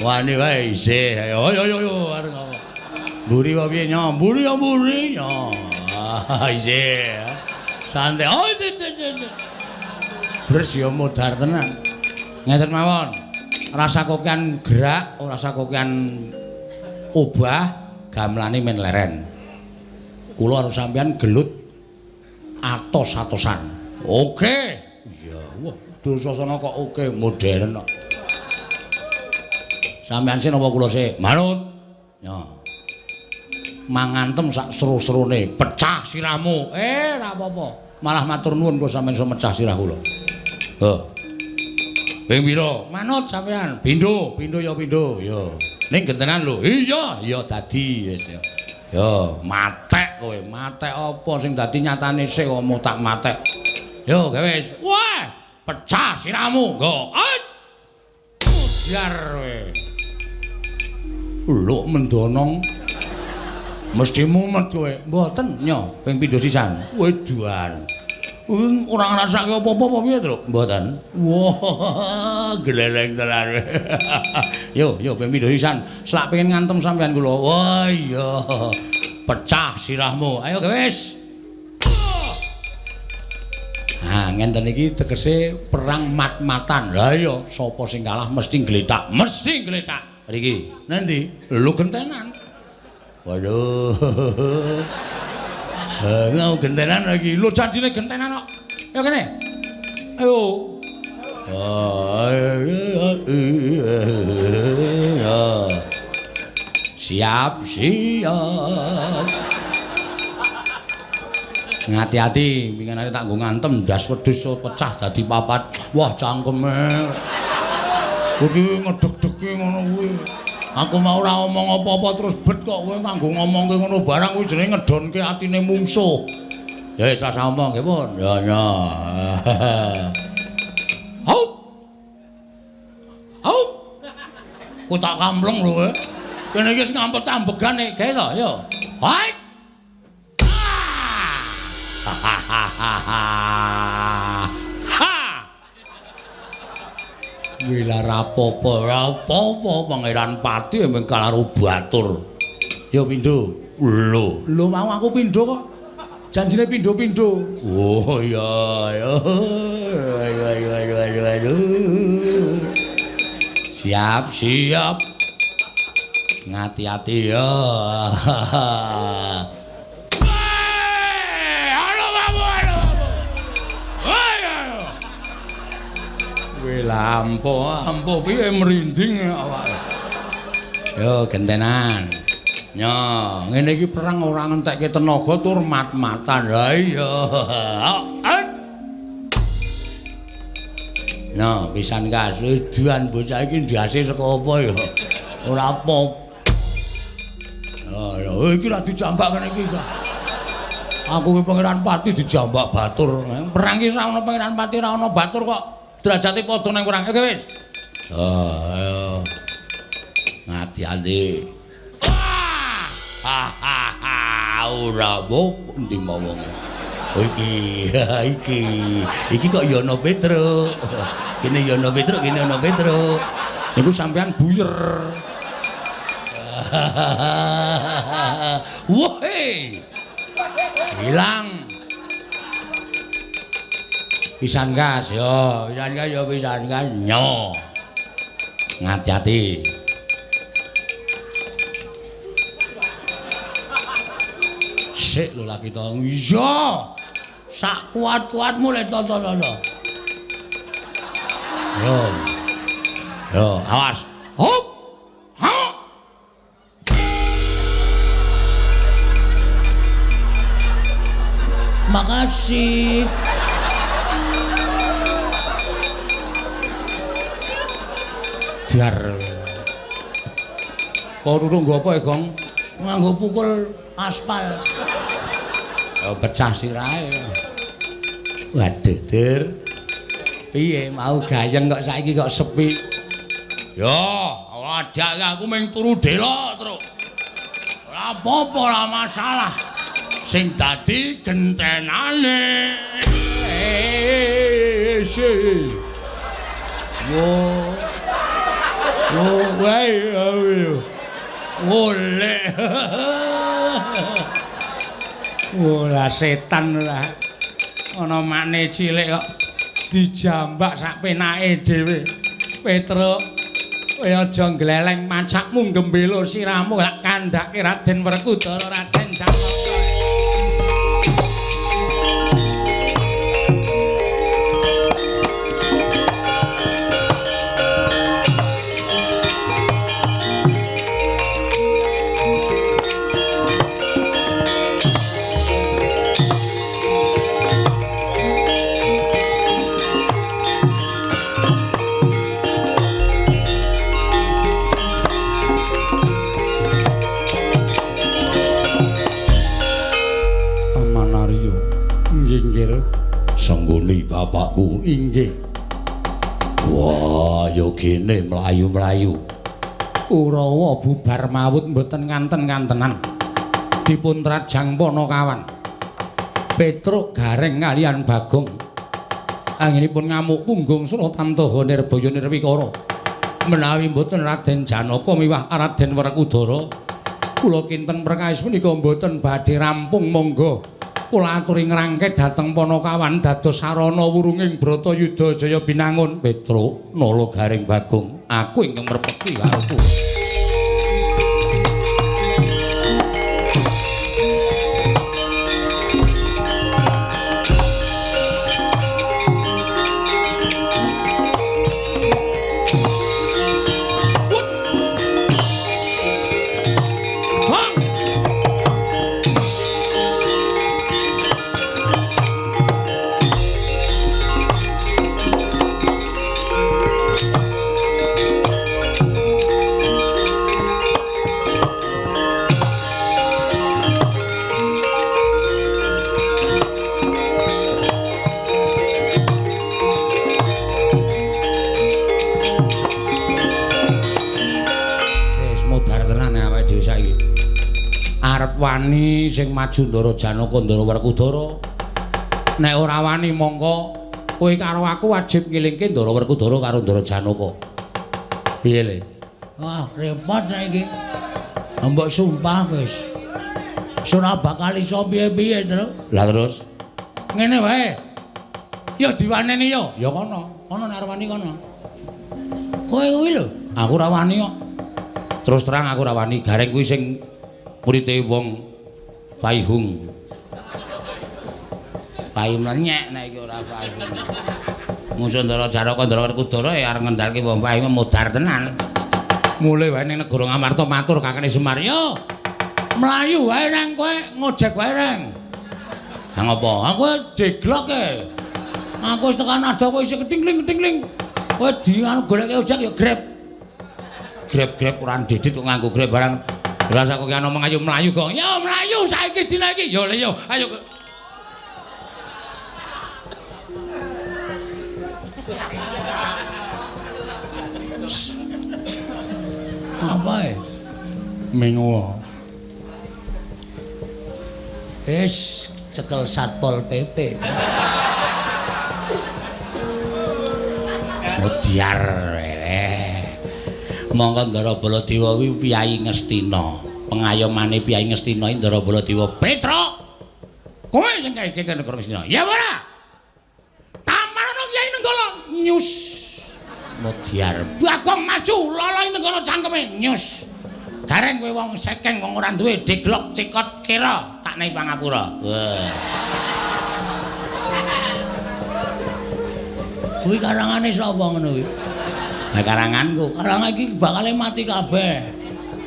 Wani wae isih. Ayo ayo ayo arep ngopo. Mburi wae piye nyo? Mburi ya mburi nyo. Ah isih. Santai. Oh. Bres ya modar tenan. Ngeten mawon. Rasa kokean gerak, ora rasa kokean obah, gamelane men leren. Kula karo sampean gelut atos-atosan. Oke. Iya, wah, Dursasana kok oke modern kok. Sampean sih napa kula sih? Manut. Ya. Mangantem sak seru-serune, pecah sirahmu. Ora apa-apa. Malah matur nuwun kok sampean iso mecah sirah kula. Lho. Ping pira? Manut sampean. Pindho, pindho ya pindho. Ya. Ning gentenan lho. Iya, ya dadi wis ya. Ya, matek kowe. Matek apa sing dadi nyatane sik kok tak matek. Yo, gawe wis. Wah, pecah sirahmu. Nggo. Biar kowe. Lho mendonong. Mesti mumet kowe. Mboten, nyo, ping pindho sisan. Weduan. Kuwi ora ngrasake apa-apa apa piye, Truk? Mboten. Wah, gleleng tenan. Yo, yo ping pindho sisan. Selak pengen ngantem sampean kula. Wah, iya. Pecah sirahmu. Ayo wis. Ha, ngenten iki tegese perang mat-matan. Lah iya, sapa sing kalah mesti gletak, mesti gletak. Mriki. Nanti lho gentenan. Waduh. Ngau gentenan lagi. Lho janjine gentenan kok. Ayo kene. Ayo. Siap, siap. Ngati-ati, winginane tak nggo ngantem ndas wedhus pecah dadi papat. Wah, cangkeme. Kowe iki ngedeg-degi ngono kuwi. Aku mau ora omong apa-apa terus bet kok kowe nganggo ngomongke ngono barang kuwi jenenge ngedonke atine mungsuh. Ya wis rasa omong nggih pun. Ya ya. Haup. Haup. Ku tak kampleng lho kowe. Kene iki wis ngampet ambegane, gawe to, yo. Hai. Ha. Wila rapopo, rapopo Pangeran Pati emeng karo batur. Yo pindho. Lho, lho mau aku pindho kok. Janjine pindho-pindho. Oh iya, ya. Ayo ayo ayo ayo ayo. Siap, siap. Ngati-ati ya. Halo babu, halo babu. Ayo. Wih lampu, ampuh piye merinding awake. Yo gentenan. Yo, ngene iki perang ora ngentekke tenaga tur mat-matan. Ha iya. Nah, pisan kasudan bocah iki ndase saka apa ya? Ora apa. Oh, iki ra dijambak kene iki. Aku ki Pangeran Pati dijambak batur. Perang ki ora ana Pangeran Pati ora ana batur kok. Derajate padha nang perang. Oke wis. Oh, ayo. Ngati-ati. Ha ha ha, ora mbok endi wonge. Iki, iki. Iki kok ya ana Petruk. Kene ya ana Petruk, kene ana Petruk. Niku sampean buyer. Woi. Hilang. Pisan gas yo, pisan gas yo, pisan gas nyo. Ngati-ati. Sik lho lagi to. Iya. Sak kuat-kuatmu le to to to. Yo. Yo, awas. Hop. Ha. Makasih. Dar. Kok ruru nggo apa ya, Gong? Nganggo pukul aspal. Oh, pecah sirahe. Waduh, Dur. Piye mau gayeng kok saiki kok sepi? Yo, wadah aku mung turu delok, Truk. Ora apa-apa, ora masalah. Sing dadi gentenane. Wo. Wo, wae ayo. Wolek. Ora setan ora. Ana makne cilik kok dijambak sak penake dhewe. Petruk, kowe aja ngleleng macakmu gembelo sirahmu tak kandhake Raden Werkudara Raden Janaka. Senggoni bapakku inggih. Wah, ya gene mlayu-mlayu. Kurawa bubar mawut mboten nganten-ngantenan. Dipun trajang Panakawan. Petruk Gareng kalian Bagong. Anggenipun ngamuk punggung Suratantaha Nirbaya Nirwikara. Menawi mboten Raden Janaka miwah Raden Werkudara, kula kinten perkawis punika mboten badhe rampung monggo. Kula aturi ngrangket dhateng Panakawan dados sarana wurunging Bratayuda Jaya Binangun. Petruk Nala Gareng Bagong, aku ingkang merpeti karo kowe.
Arep wani sing maju Ndara Janaka Ndara Werkudara. Nek ora wani mongko kowe karo aku wajib ngelingke Ndara Werkudara karo Ndara Janaka. Piye le?
Wah, repot saiki. Mbok sumpah wis. Ora bakal iso piye-piye, Tru.
Lah terus
ngene wae. Ya diwaneni ya.
Ya kono, kono nek arep wani kono.
Kowe kuwi lho,
aku ora wani kok. Terus terang aku ora wani, Gareng kuwi sing murite wong Faihung. Faihung nyek nek iki ora Faihung. Musuh Ndara Janaka Ndara Werkudara ya arep ngendhalke wong Faihung modar tenan. Mulih wae ning negara Ngamarta matur kakane Semar,
"Yo, mlayu wae nang kowe ngojek wae reng."
Ha ngopo?
Aku degloke. Aku wis tekan adoh kowe isih ketingling-ketingling. Kowe di anu goleke ojek ya Grab.
Grab-grab ora ndedit kok nganggo Grab barang. Lah aku ki ana omong ayo mlayu kok.
Ya mlayu saiki dina iki.
Yo le yo, ayo.
Apa e?
Mengo.
Wis cekel Satpol PP.
Modiar. Monggo Ndara Baladewa kuwi piyayi Ngastina. Pengayomane piyayi Ngastina iki Ndara Baladewa.
Petruk. Kowe sing kae ke negara Ngastina. Ya ora? Tamarana Kyai Nenggala nyus.
Modiar.
Bagong maju loloi Nenggala cangkeme nyus. Gareng kowe wong sekeng wong ora duwe deglok cekot kira tak nei pangapura.
Wah.
Kuwi karangane sapa ngono kuwi?
Lah karanganku,
karangan iki bakale mati kabeh.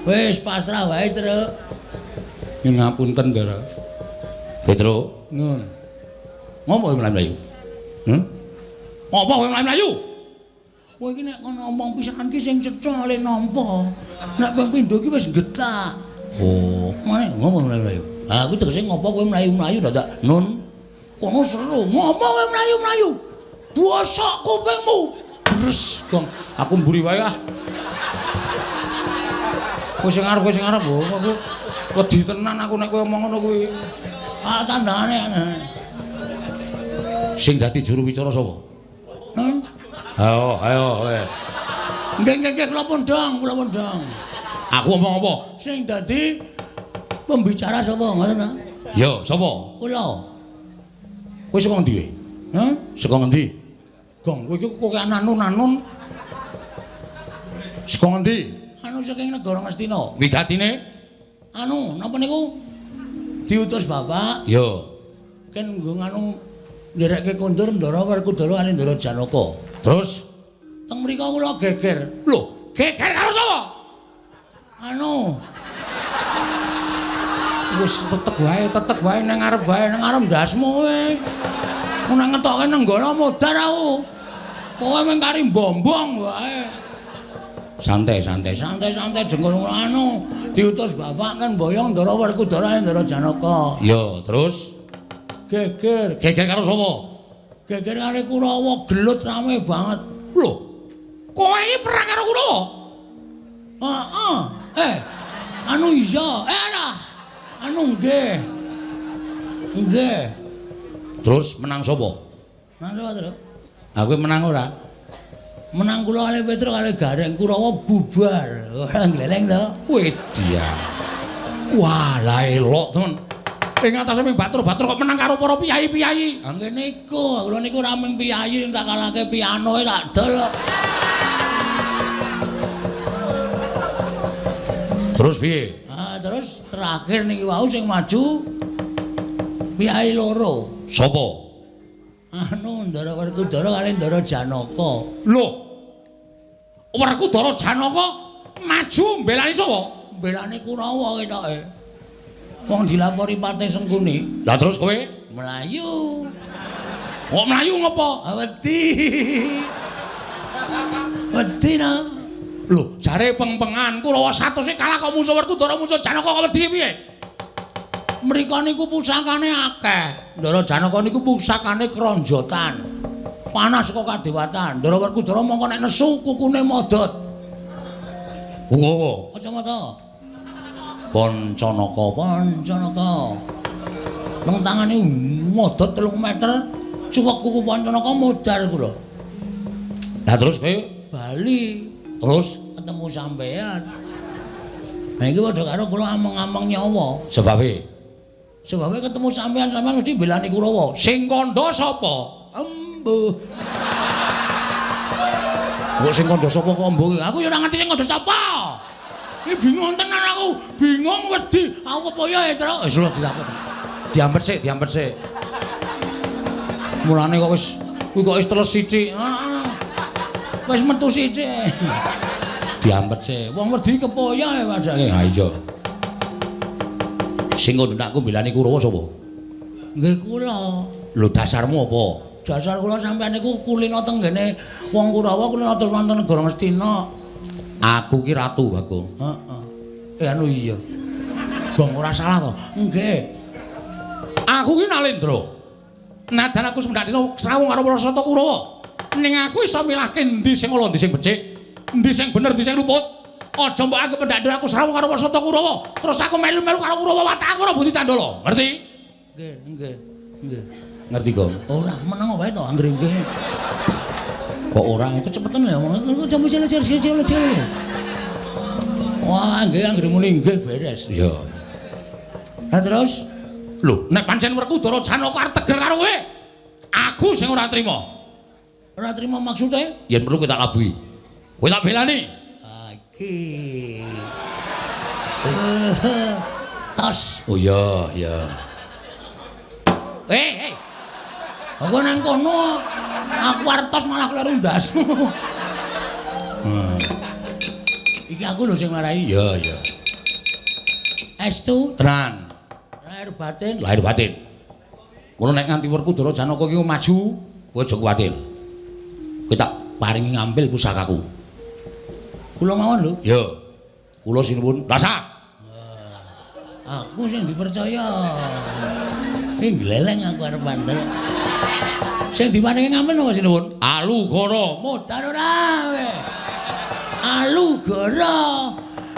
Wis pasrah wae, Truk.
Nyuwun ngapunten, Ndara. Petruk,
Nun.
Ngopo kowe mlayu-mlayu? Ngopo kowe mlayu-mlayu?
Kowe iki nek kono omong pisan ki sing cetha le nampa. Nek ping pindho iki wis getak.
Oh,
mane ngopo mlayu-mlayu? Ha kuwi tegese ngopo kowe mlayu-mlayu dadak Nun. Kono seru, ngopo kowe mlayu-mlayu? Bosok kupingmu.
Bres, Gong. Aku mburi wae ah. Kowe sing arep, kowe sing arep. Aku wedi tenan aku nek kowe omong ngono kuwi.
Ah tandane.
Sing dadi juru wicara sapa?
Hah?
Ayo, ayo kowe.
Nggih, nggih, nggih, kula pundhang, kula pundhang.
Aku omong apa?
Sing dadi pembicara sapa ngoten ta?
Ya, sapa?
Kula.
Kowe saka ngendi kowe?
Hah?
Saka ngendi?
Gong, kowe iki kok anun-anun.
Saka ngendi?
Anu saking negara Ngastina.
Wigatine?
Anu, napa niku? Diutus bapak.
Ya.
Ken nggo nganu nderekke kondur Ndara Werkudara kali Ndara Janaka.
Terus
teng mriku kula geger.
Lho, geger karo sapa?
Anu.
Wis tetek wae nang ngarep wae,
nang ngarep ndasmu kowe. Nek ngetoke Nenggala modar aku. Kowe mung kari mbombong wae.
Santai, santai,
santai, santai jengkol anu diutus bapak kan boyong Ndara Werkudara Ndara Janaka.
Ya, terus
geger.
Geger karo sapa?
Geger karo Kurawa, gelut rame banget.
Lho, kowe iki perang karo Kurawa?
Heeh. Anu iya, alah. Anu nggih. Nggih.
Terus menang sapa?
Menang sapa, Truk?
Aku menang ora?
Menang kula kali Petruk kali Gareng, Kurawa bubar. Ora gleleng to.
Wedia. Wah, lah elok temen. Ing atase ming batur-batur kok menang karo para piyayi-piyayi.
Ha ngene iku, kula niku ora ming piyayi tak kalahke pianoe tak dol.
Terus piye?
Ah, terus terakhir niki wau sing maju piyayi loro.
Sapa?
Anu Ndara Werkudara kali Ndara Janaka.
Lho. Werkudara Janaka maju mbelani sapa?
Mbelani Kurawa ketoke. Wong dilapori Patih Sengkuni.
Lah terus kowe
mlayu.
Kok mlayu ngopo?
Wedi. Wedi na.
Lho, jare peng-pengan Kurawa 100 kalah kok musuh Werkudara musuh Janaka kok wedi piye?
Mriko niku pusakane akeh. Ndara Janaka niku pusakane kronjotan. Panas kok kadewatan. Ndara Werkudara mongko nek nesu kukune modot.
Ngopo?
Kacamata. Pancanaka, Pancanaka. Nang tangane modot 3 meter, cuwek kuku Pancanaka modar kula. Lah terus kowe bali, terus ketemu sampean. Nah iki padha karo kula ameng-ameng nyawa. Sebabe? Sebabe ketemu sampean, sampean mesti mbelani Kurawa. Sing kandha sapa? Embuh. Kok sing kandha sapa kok embuh? Aku ya ora ngerti sing kandha sapa. Iki bingung tenan aku, bingung wedi. Aku kepoyo ya, Tru. Wis lho diampet. Diampet sik, diampet sik. Mulane kok wis kuwi kok wis teles sithik. Heeh. Wis metu sithik. Diampet sik. Wong wedi kepoyo ya padake. Ha iya. Sing kandha aku mbelani Kurawa sapa? Nggih kula. Lho dasarmu apa? Dasar kula sampean niku kulino teng nggene wong Kurawa kulino terus wonten negara Ngastina. Aku ki ratu, Bagong. Heeh. Anu iya. Gong ora salah to? Nggih. Aku ki Nalendra. Nadan aku semendak dina srawung karo para Sata Kurawa. Ning aku iso milahke endi sing ala, endi sing becik, endi sing bener, endi sing luput. Aja mbok anggep pendak aku srawung karo para Sata Kurawa, terus aku melu-melu karo Kurawa watak aku ora budi candala. Ngerti? Nggih, nggih. Nggih. Ngerti, Gong? Ora, meneng wae to anggere nggih. Kok ora kecepetan ya ngomong. Wah, nggih anggere muni nggih beres. Iya. Lah terus lho, nek pancen Werkudara Janaka arep tegel karo kowe, aku sing ora trima. Ora trima maksude? Yen perlu kowe tak labuhi. Kowe tak belani. Ha iki. Tos. Oh iya, iya. Eh, eh. Aku nang kono aku arep tos malah kleru ndasmu. Iki aku lho sing marai. Iya, iya. Estu tenan. Lahir batin, lahir batin. Mula nek nganti Werkudara Janaka iki maju, kowe aja kuwatir. Kowe tak paringi ngambil pusakaku. Kula mawon lho. Iya. Kula sinuwun. Rasa. Aku sing dipercaya. Iki gleleng aku arep bandel. Sing diparingi ngambil napa sinuwun? Alugara. Modar ora kowe. Alugara.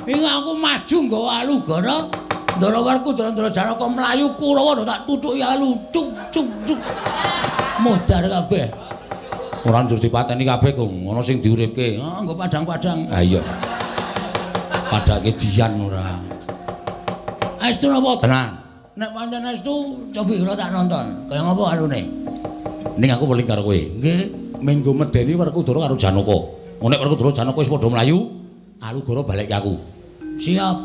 Iki aku maju nggawa Alugara. Ndara Werkudara Ndara Janaka mlayu Kurawa tak tutuki alu cuk cuk cuk. Modar kabeh. Ora njur dipateni kabeh, Kung. Ana sing diuripke. Heeh, nggo padang-padang. Ha iya. Padake dian ora. Estu napa? Tenan. Nek pancen estu cobi kula tak nonton. Kaya ngapa anune? Ning aku weling karo kowe. Nggih, menggo medeni Werkudara karo Janaka. Nek Werkudara Janaka wis padha mlayu, Alugara balik ke aku. Siap.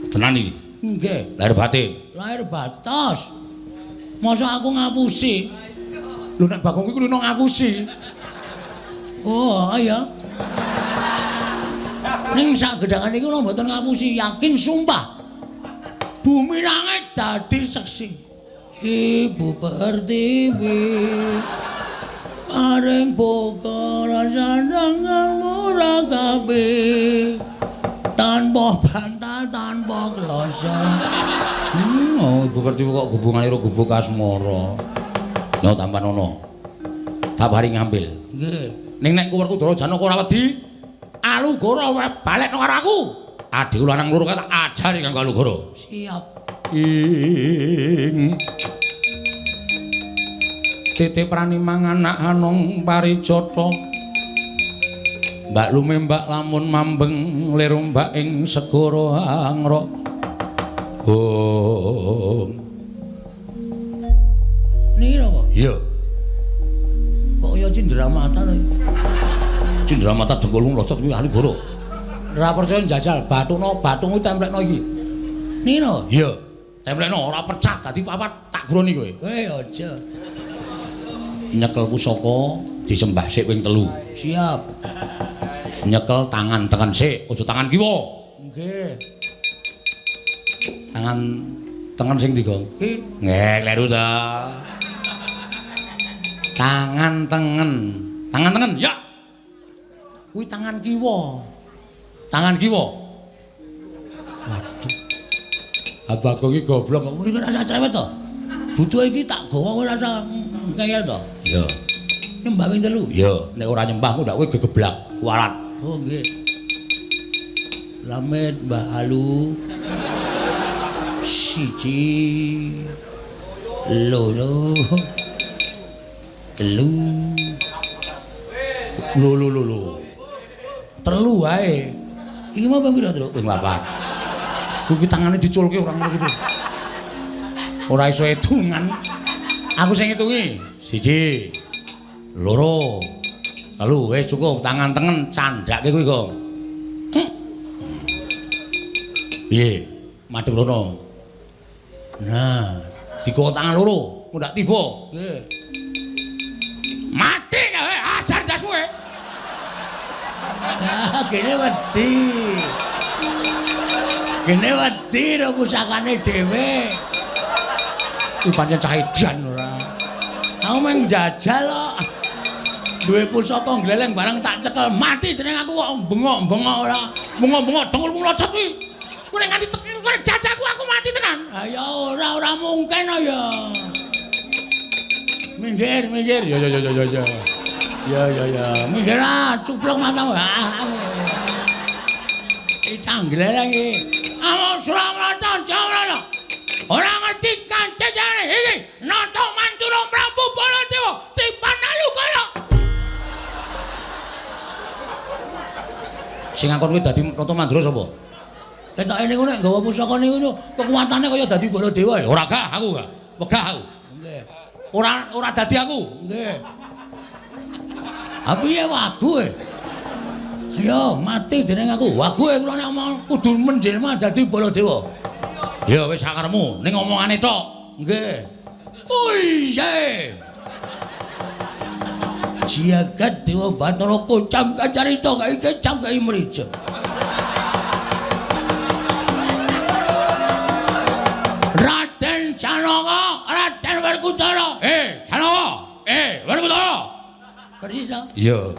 Tenan iki. Nggih. Lahir batin. Lahir batos. Masa aku ngapusi? Lho nek Bagong kuwi kulino ngapusi. Oh, iya. Ning sak gedhangan iki kula mboten ngapusi, yakin sumpah. Bumi langit dadi seksi. Ibu Pertiwi paring buka rasangan murah kabeh tanpa bantal tanpa kloso. Oh, Ibu Pertiwi kok hubungane karo gubuk asmara. Yo tampanono. Tak paring ngambil. Nggih. Ning nek Werkudara Janaka ora wedi, Alugara balekno karo aku. Adhiku lanang loro kae tak ajari kanggo Alugara. Siap. Ing titi prani mangan anak anung parijata. Mbak lumembak lamun mambeng lir ombak ing segara angrok. Hong. Niki napa? Iya. Kok ya cindramata lho. Cindramata dengkulmu locot kuwi Alugara. Ora percaya njajal bathukno, bathukmu templekno iki. Niki lho. Iya. Templekno ora pecah dadi papat tak guroni kowe. Eh aja. Nyekel pusaka disembah sik ping 3. Siap. Nyekel tangan tengen sik, aja tangan kiwa. Nggih. Tangan tengen sing ndi, Gong? Nggih, kleru ta. Tangan tengen. Tangan tengen, ya. Kuwi tangan kiwa. Tangan kiwa. Waduh. Abah iki goblok kok ora rasa cerewet to. Butuh iki tak gawa kowe rasa ngeyel to. Iya. Nyembah ping 3. Iya, nek ora nyembah ku ndak kowe gegeblak, kualat. Oh nggih. Slamet Mbah Alu. 1 2 3 lho lho lho lho. 3 wae. Iki mau ping pira, Truk? Ping 4. Kuwi tangane diculke ora ngono kuwi. Ora iso hitungan. Aku sing ngitungi. 1 2 3 wis cukup tangan tengen candhake kuwi kok. Piye? Madhep rono. Nah, digawa tangan loro, ndak tiba. Nggih. Mati kowe, ajar ndasmu kowe. Ah, gene wedi. Gene wedi ro pusakane dhewe. Kuwi pancen cah edan ora. Aku mung njajal kok. Duwe pusaka gleleng barang tak cekel mati jeneng aku kok bengok-bengok ora. Bengok-bengok dengkulmu locot kuwi. Kuwi nek nganti tekan dadaku aku mati tenan. Ha ya ora ora mungkin ya. Minggir, minggir. Ya ya ya ya ya. Ya ya ya. Minggir ah, cuplok matamu. Iki canggleleng iki. Amo Suramrata Jawrana. Ora ngerti kancane iki. Nata Mandura Prabu Baladewa tipan Alukara. Sing ngakon kuwi dadi Nata Mandura sapa? Ketoke niku nek nggawa pusaka niku kekuatane kaya dadi Baladewa ya. Ora gah aku gah. Wegah aku. Nggih. Ora ora dadi aku. Nggih. Ha piye wagu e? Ayo mati jeneng aku. Wagu e kula nek omong kudu menjelma dadi Baladewa. Ya wis sakarepmu ning omongane tok. Nggih. Oh iya. Jagat Dewa Bathara kocam kacarita kae kecam kae mrija. Raden Janaka, Raden Werkudara. Janaka. Werkudara. Persis ta? Iya.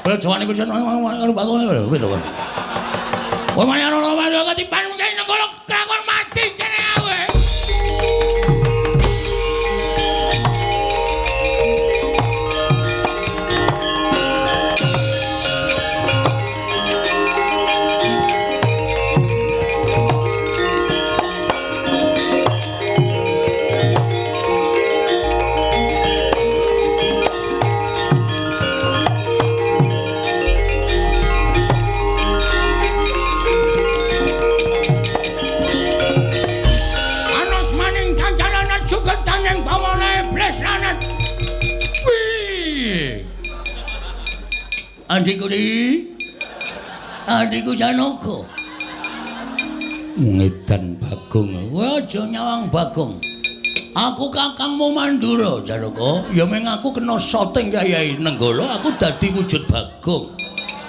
Kula jawane pisan karo bakone lho, wis to. Kowe mani ana ana ketipan mungkin nenggala krakon mati jeneng aku. Adikku di, adikku Janaka. Ngedan Bagong. Kowe aja nyawang Bagong. Aku kakangmu Mandura, Janaka. Ya meng aku kena soting Kyai Nenggala, aku dadi wujud Bagong.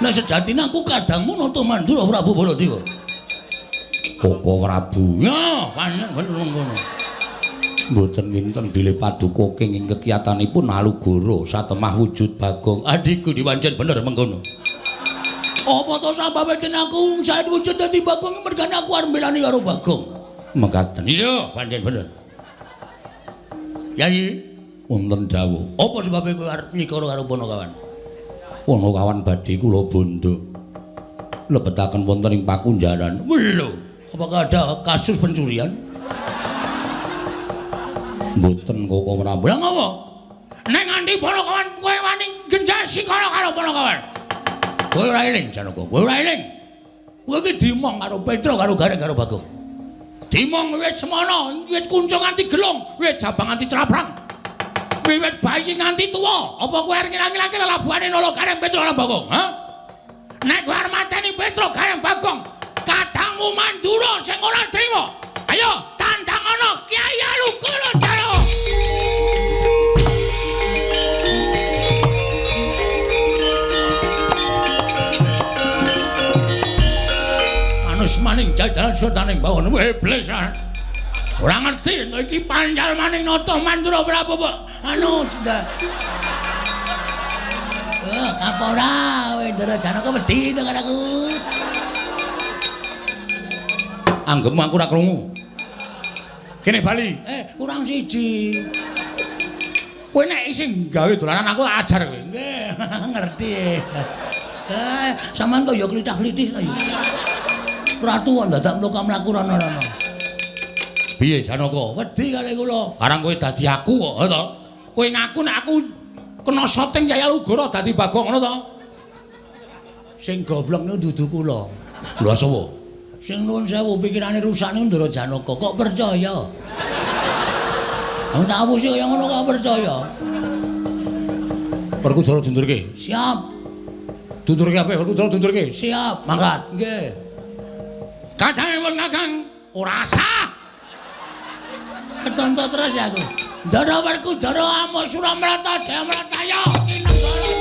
Nek sejatine aku kadangmu Nata Mandura Prabu Baladewa. Koko Prabu. Ya, pancen bener ngono. Mboten winten bilih paduka kenging kekiyatanipun Alugoro satemah wujud Bagong. Adikku dipancen bener mengkono. Apa to sababe den aku saet wujud dadi Bagong mergane aku arep mbelani karo Bagong. Mekaten. Iya, pancen bener. Yai, wonten dawuh. Apa sebabe kowe arep nyikara karo Panakawan? Panakawan badhe kula bondo. Lebetaken wonten ing pakunjaran. Lho, apakah ada kasus pencurian? Mboten Koko Prabu. Lah ngopo? Nek nganti Panakawan kowe wani gendhasi karo karo Panakawan. Kowe ora eling Janaka, kowe ora eling. Kowe iki dimong karo Petra karo Gareng karo Bagong. Dimong wis semono, wis kunca nganti gelung, wis jabang nganti craprang. Wiwit bayi nganti tuwa, apa kowe arep ngilang-ngilangke lelabuhane Nala Gareng Petra lan Bagong, ha? Nek kowe arep mateni Petra Gareng Bagong, kadangmu Mandura sing ora trima. Ayo tandang ana Kyai Alukara Jaro. Manus maning jajaran sultaning bawon iblis. Ora ngerti iki pancal maning Nata Mandura Prabu. Anu ndak. Apa ora kowe Ndara Janaka wedi to karo aku. Anggepmu aku ora krungu. Kene bali. Kurang siji. Kowe nek isih gawe dolanan aku tak ajar kowe. Nggih, ngerti. Sampeyan kok ya klithah-klithih to ya. Ratu kok dadak mluka mlaku rono-rono. Piye Janaka?
Wedi kali kula.
Karang kowe dadi aku kok, ha to? Kowe ngaku nek aku kena syuting Kyai Alugoro dadi Bagong ngono to?
Sing goblok niku dudu kula.
Lha sapa?
Sing nuwun sewu pikirane rusak niku Ndara Janaka. Kok percaya? Wong tak apusi kaya ngono kok percaya.
Werkudara dundurke.
Siap.
Dundurke apik, Werkudara dundurke.
Siap.
Mangkat.
Nggih.
Kadangipun Kakang ora sah.
Ketonto terus ya aku. Ndara Werkudara amuk Suramrata Jayamrataya kinenggara.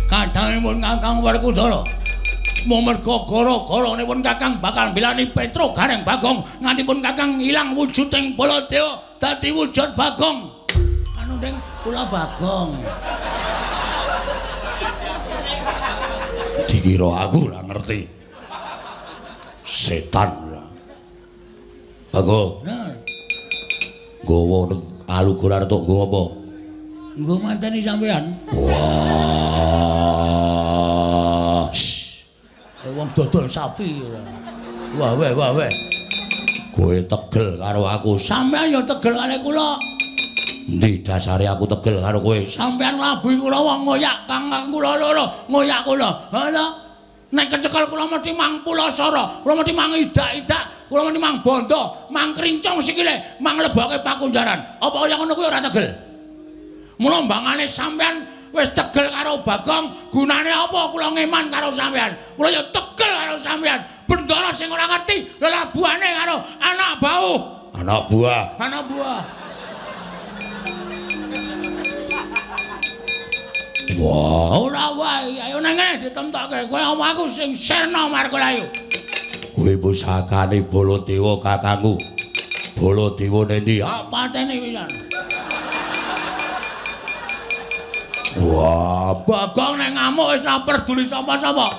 Kadangipun Kakang Werkudara mumerga gara-garanipun Kakang bakal mbelani Petruk Gareng Bagong nganti pun Kakang ilang wujuding Baladewa dadi wujud Bagong. Anu ding kula Bagong.
Dikira aku ora ngerti. Setan ora. Bagong.
Nah.
Nggawa Alugoro arep tok nggawa apa?
Nggo manteni sampean.
Wah.
Wong dodol sapi ora. Wah weh wah weh.
Kowe tegel karo aku.
Sampean ya tegel karo kula.
Endi dasare aku tegel karo kowe?
Sampean nglabuhi kula wong ngoyak kang kula loro, ngoyak kula. Ha ta?
Nek kecekel kula mesti mang pulasara, kula mesti mang idak-idak, kula mesti mang bondo, mang krincong sikile, mang leboke pakunjaran. Apa kaya ngono kuwi ora tegel? Mula mbangane sampean wis tegel karo Bagong, gunane apa kula ngeman karo sampean? Kula ya tegel karo sampean. Bendara sing ora ngerti lelabuhane karo anak bau.
Anak buah.
Anak buah.
Wah,
ora wae. Ayo nang ngene ditemtokke. Kowe omong aku sing sirna Margalayu.
Kowe pusakane Baladewa kakangku. Baladewa nendi?
Ah, pateni pisan.
Wah,
Bagong nek ngamuk wis ora peduli sapa-sapa.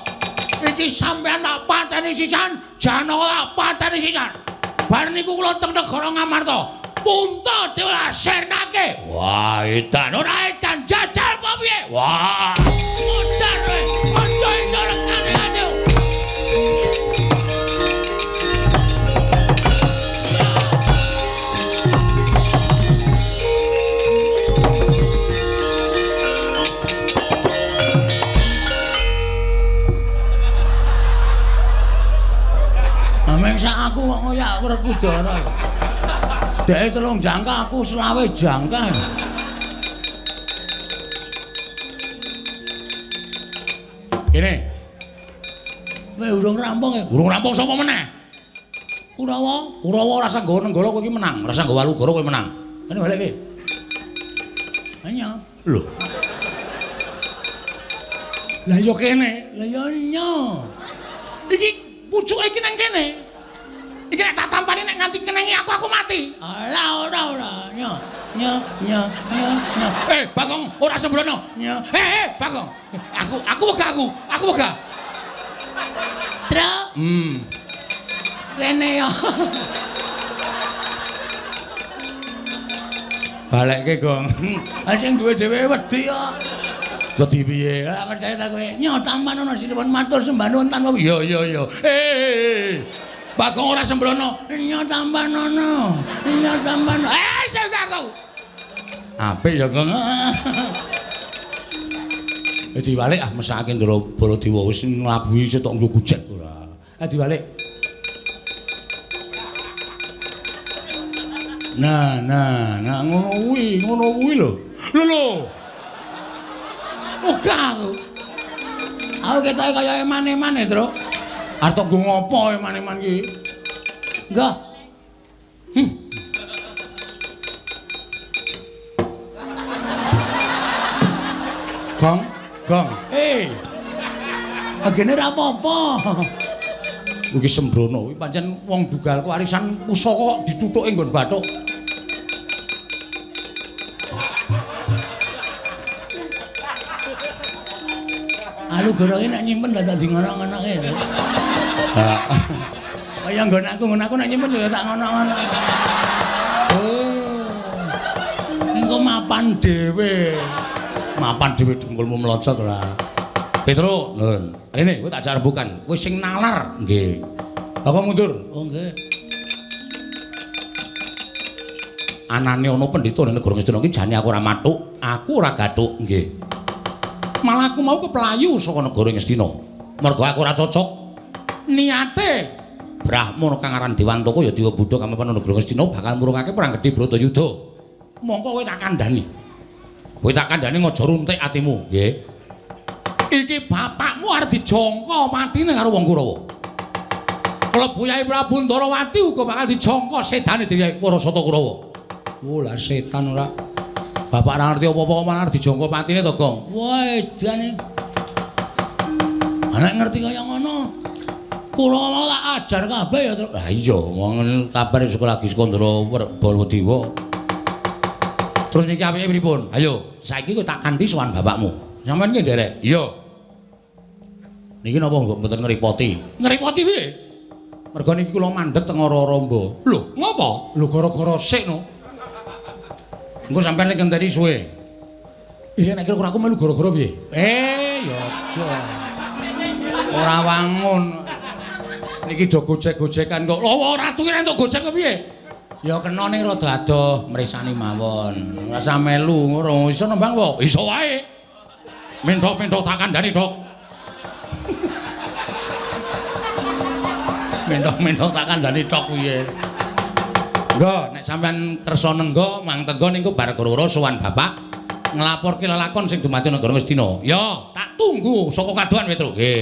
Iki sampean tak pateni sisan, Janaka tak pateni sisan. Bar niku kula teng negara Ngamarta. Punta dewa sirnake.
Wah, edan.
Ora edan jajal apa piye?
Wah,
modar kowe. Aja iso rekane aja.
Mengsak aku kok ngoyak Werkudara. Dheke 3 jangka aku 25 jangka.
Kene.
Kowe urung rampung ya?
Urung rampung sapa meneh?
Kurawa,
Kurawa ora usah nggawa Nenggala kowe iki menang, ora usah nggawa Alugoro kowe menang.
Kene balik ki. Nya.
Lho. Lah ya kene.
Lah ya nya.
Iki pucuke iki nang kene. Iki nek tak tampani nek nganti kenengi aku mati.
Alah ora ora. Nya nya nya nya nya.
Eh Bagong ora sembrono.
Nya.
Eh Bagong. Aku wegah aku. Aku wegah.
Truk. Rene yo.
Balekke, Gong.
Ha sing duwe dhewe wedi kok.
Wedi piye?
Lah percaya ta kowe. Nyo tampan ana sinuwun matur sembah nuwun tanpa.
Iya iya iya. Eh. Bagong ora sembrono.
Nyo tampan ana. Nyo tampan.
Eh, sing aku. Apik ya, Gong. Diwalik ah mesake Ndara Baladewa wis nglabuhi setok nggo gujek ora. Ah diwalik. Nah, nah, nah ngono kuwi lho. Lho lho.
Ogah aku. Aku ketoke kaya eman-eman e, Truk.
Arep tok nggo ngopo eman-eman ki?
Enggak.
Gong, gong.
Eh. Agene ora apa-apa.
Iki sembrono kuwi pancen wong dugalku arisan pusaka kok dithuthuke nggon bathuk. Kanugara iki nek nyimpen dadak di ngono-ngonoke. Heeh. Kaya nggon aku nek nyimpen ya tak ngono-ngono. Oh. Engko mapan dhewe. Mapan dhewe dengkulmu mlocot ora. Petro, nun. Rene kowe tak jak rembukan. Kowe sing nalar. Nggih. Aku mundur. Oh nggih. Anane ana pendhita ning negara Ngastina iki jane aku ora mathuk, aku ora gathuk. Nggih. Malah aku mau keplayu saka negara Ngastina. Mergo aku ora cocok. Niate Brahmana kang aran Dewantaka ya Dewa Buddha kang mapan negara Ngastina bakal murungake perang gedhe Bratayuda. Mongko kowe tak kandhani. Kowe tak kandhani aja runtik atimu, nggih. Iki bapakmu arep dijangka matine karo wong Kurawa. Klebu Yai Prabu Ndarawati uga bakal dijangka sedane dewe Parasata Kurawa. Oh lah setan ora. Bapak ora ngerti apa-apa kok malah dijangka patine to, Gong. Wah, edane. Nek ngerti kaya ngono. Kurawa mau tak ajar kabeh ya, Truk. Lah iya, wong kabar sekolah lagi Skandra Baladewa. Terus niki apike pripun? Ayo, saiki kowe tak kanthi sowan bapakmu. Sampeyan ki nderek? Iya. Niki napa kok mboten ngrepoti? Ngrepoti piye? Mergo niki kula mandheg teng Ora-Ramba. Lho, ngopo? Lho gara-gara sik no. Engko sampeyan nek ngenteni suwe. Iya nek kira aku melu gara-gara piye? Ya aja. Ora wangun. Niki do gojek-gojekan kok. Lho ora ratu ki entuk gojek kok piye? Ya kena ning rada adoh mresani mawon. Ora usah melu ngono. Iso nembang po? Iso wae. Menthok-menthok tak kandhani, Dok. Menthok-menthok tak kandhani tok piye. Nggo, nek sampean kersa nengga mang tengga niku bar gara-gara sowan bapak nglaporke lelakon sing dumadi negara Ngastina. Ya, tak tunggu saka kadohan Petro. Nggih.